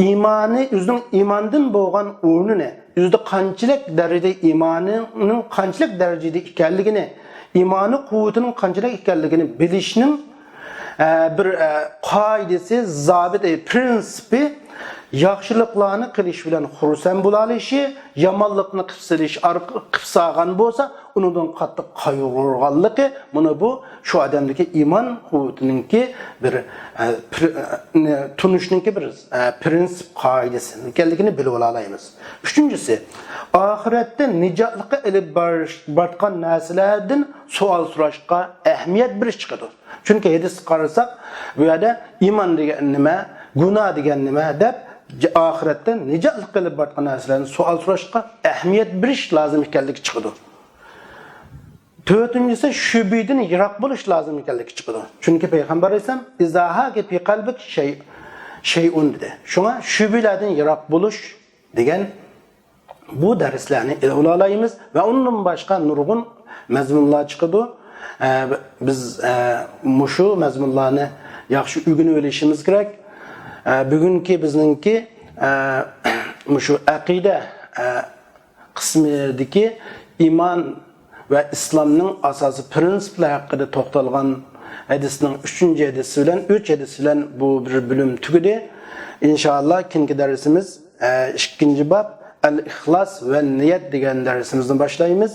ئىمانى، ئۆزىنىڭ ئىماندىن بولغان ئورنىنى، ئۆزىدە قانچىلىك دەرىجىدە ئىمانىنىڭ قانچىلىك دەرىجىدە ئىكەنلىكىنى، ئىمانى قۇۋۋىتىنىڭ قانچىلىك ئىكەنلىكىنى بىلىشنىڭ، ئە، بىر، ئە، قائىدىسى، زابىتى، پرىنسىپى، ياخشىلىقلارنى قىلىش بىلەن خۇرسەن بولالىشى، يامانلىقنى قىلىپ سېلىش ئارق-، قىلىپ سالغان بولسا، ئۇنىڭدىن قاتتىق قايغۇرغانلىقى، مانا بۇ شۇ ئادەمدىكى ئىمان قۇۋۋىتىنىڭكى بىر، ئە، پىر-، ئە، تونۇشنىڭكى بىر، ئە، پرىنسىپ قائىدىسى ئىكەنلىكىنى بىلىۋالالايمىز. ئۈچىنچىسى، ئاخىرەتتە نىجاتلىققا ئېلىپ بارىش-، بارىدىغان نەرسىلەردىن سوئال سوراشقا ئەھمىيەت بېرىش چىقىدۇ. چۈنكى ھەدىسكە قارىساق، بۇ يەردە ئىمان دېگەن نېمە، گۇناھ دېگەن نېمە دەپ، ئاخىرەتتە نىجاتلىققا ئېلىپ بارىدىغان نەرسىلەرنى سوئال سوراشقا ئەھمىيەت بېرىش لازىم ئىكەنلىكى چىقىدۇ. تۆتىنچىسى، شۈبھىدىن يىراق بولۇش لازىم ئىكەنلىكى چىقىدۇ. چۈنكى پەيغەمبەر ئەلەيھىسسالام، «ئىزا ھاكە فى قەلبىك شەي-، شەيئۇن» دېدى. شۇڭا شۈبھىلەردىن يىراق بولۇش دېگەن بۇ دەرسلەرنى ئېلىۋالالايمىز ۋە ئۇندىن باشقا نۇرغۇن مەزمۇنلار چىقىدۇ. ئە، بىز، ئە، مۇشۇ مەزمۇنلارنى ياخشى ئۆگىنىۋېلىشىمىز كېرەك. ئە، بۈگۈنكى بىزنىڭكى، ئە، مۇشۇ ئەقىدە، ئە، قىسمىدىكى ئىمان ۋە ئىسلامنىڭ ئاساسىي پىرىنسىپلىرى ھەققىدە توختالغان ھەدىسنىڭ ئۈچىنچى ھەدىسى بىلەن، ئۈچ ھەدىس بىلەن بۇ بىر بۆلۈم تۈگىدى. ئىنشائاللا، كېيىنكى دەرسىمىز، ئە، ئىككىنچى باب، ئەل ئىخلاس ۋە نىيەت دېگەن دەرسىمىزنى باشلايمىز.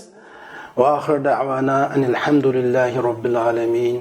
ۋە ئاخىر دەۋانا ئەنىل ھەمدۇلىللاھى رەببىل ئالەمىن.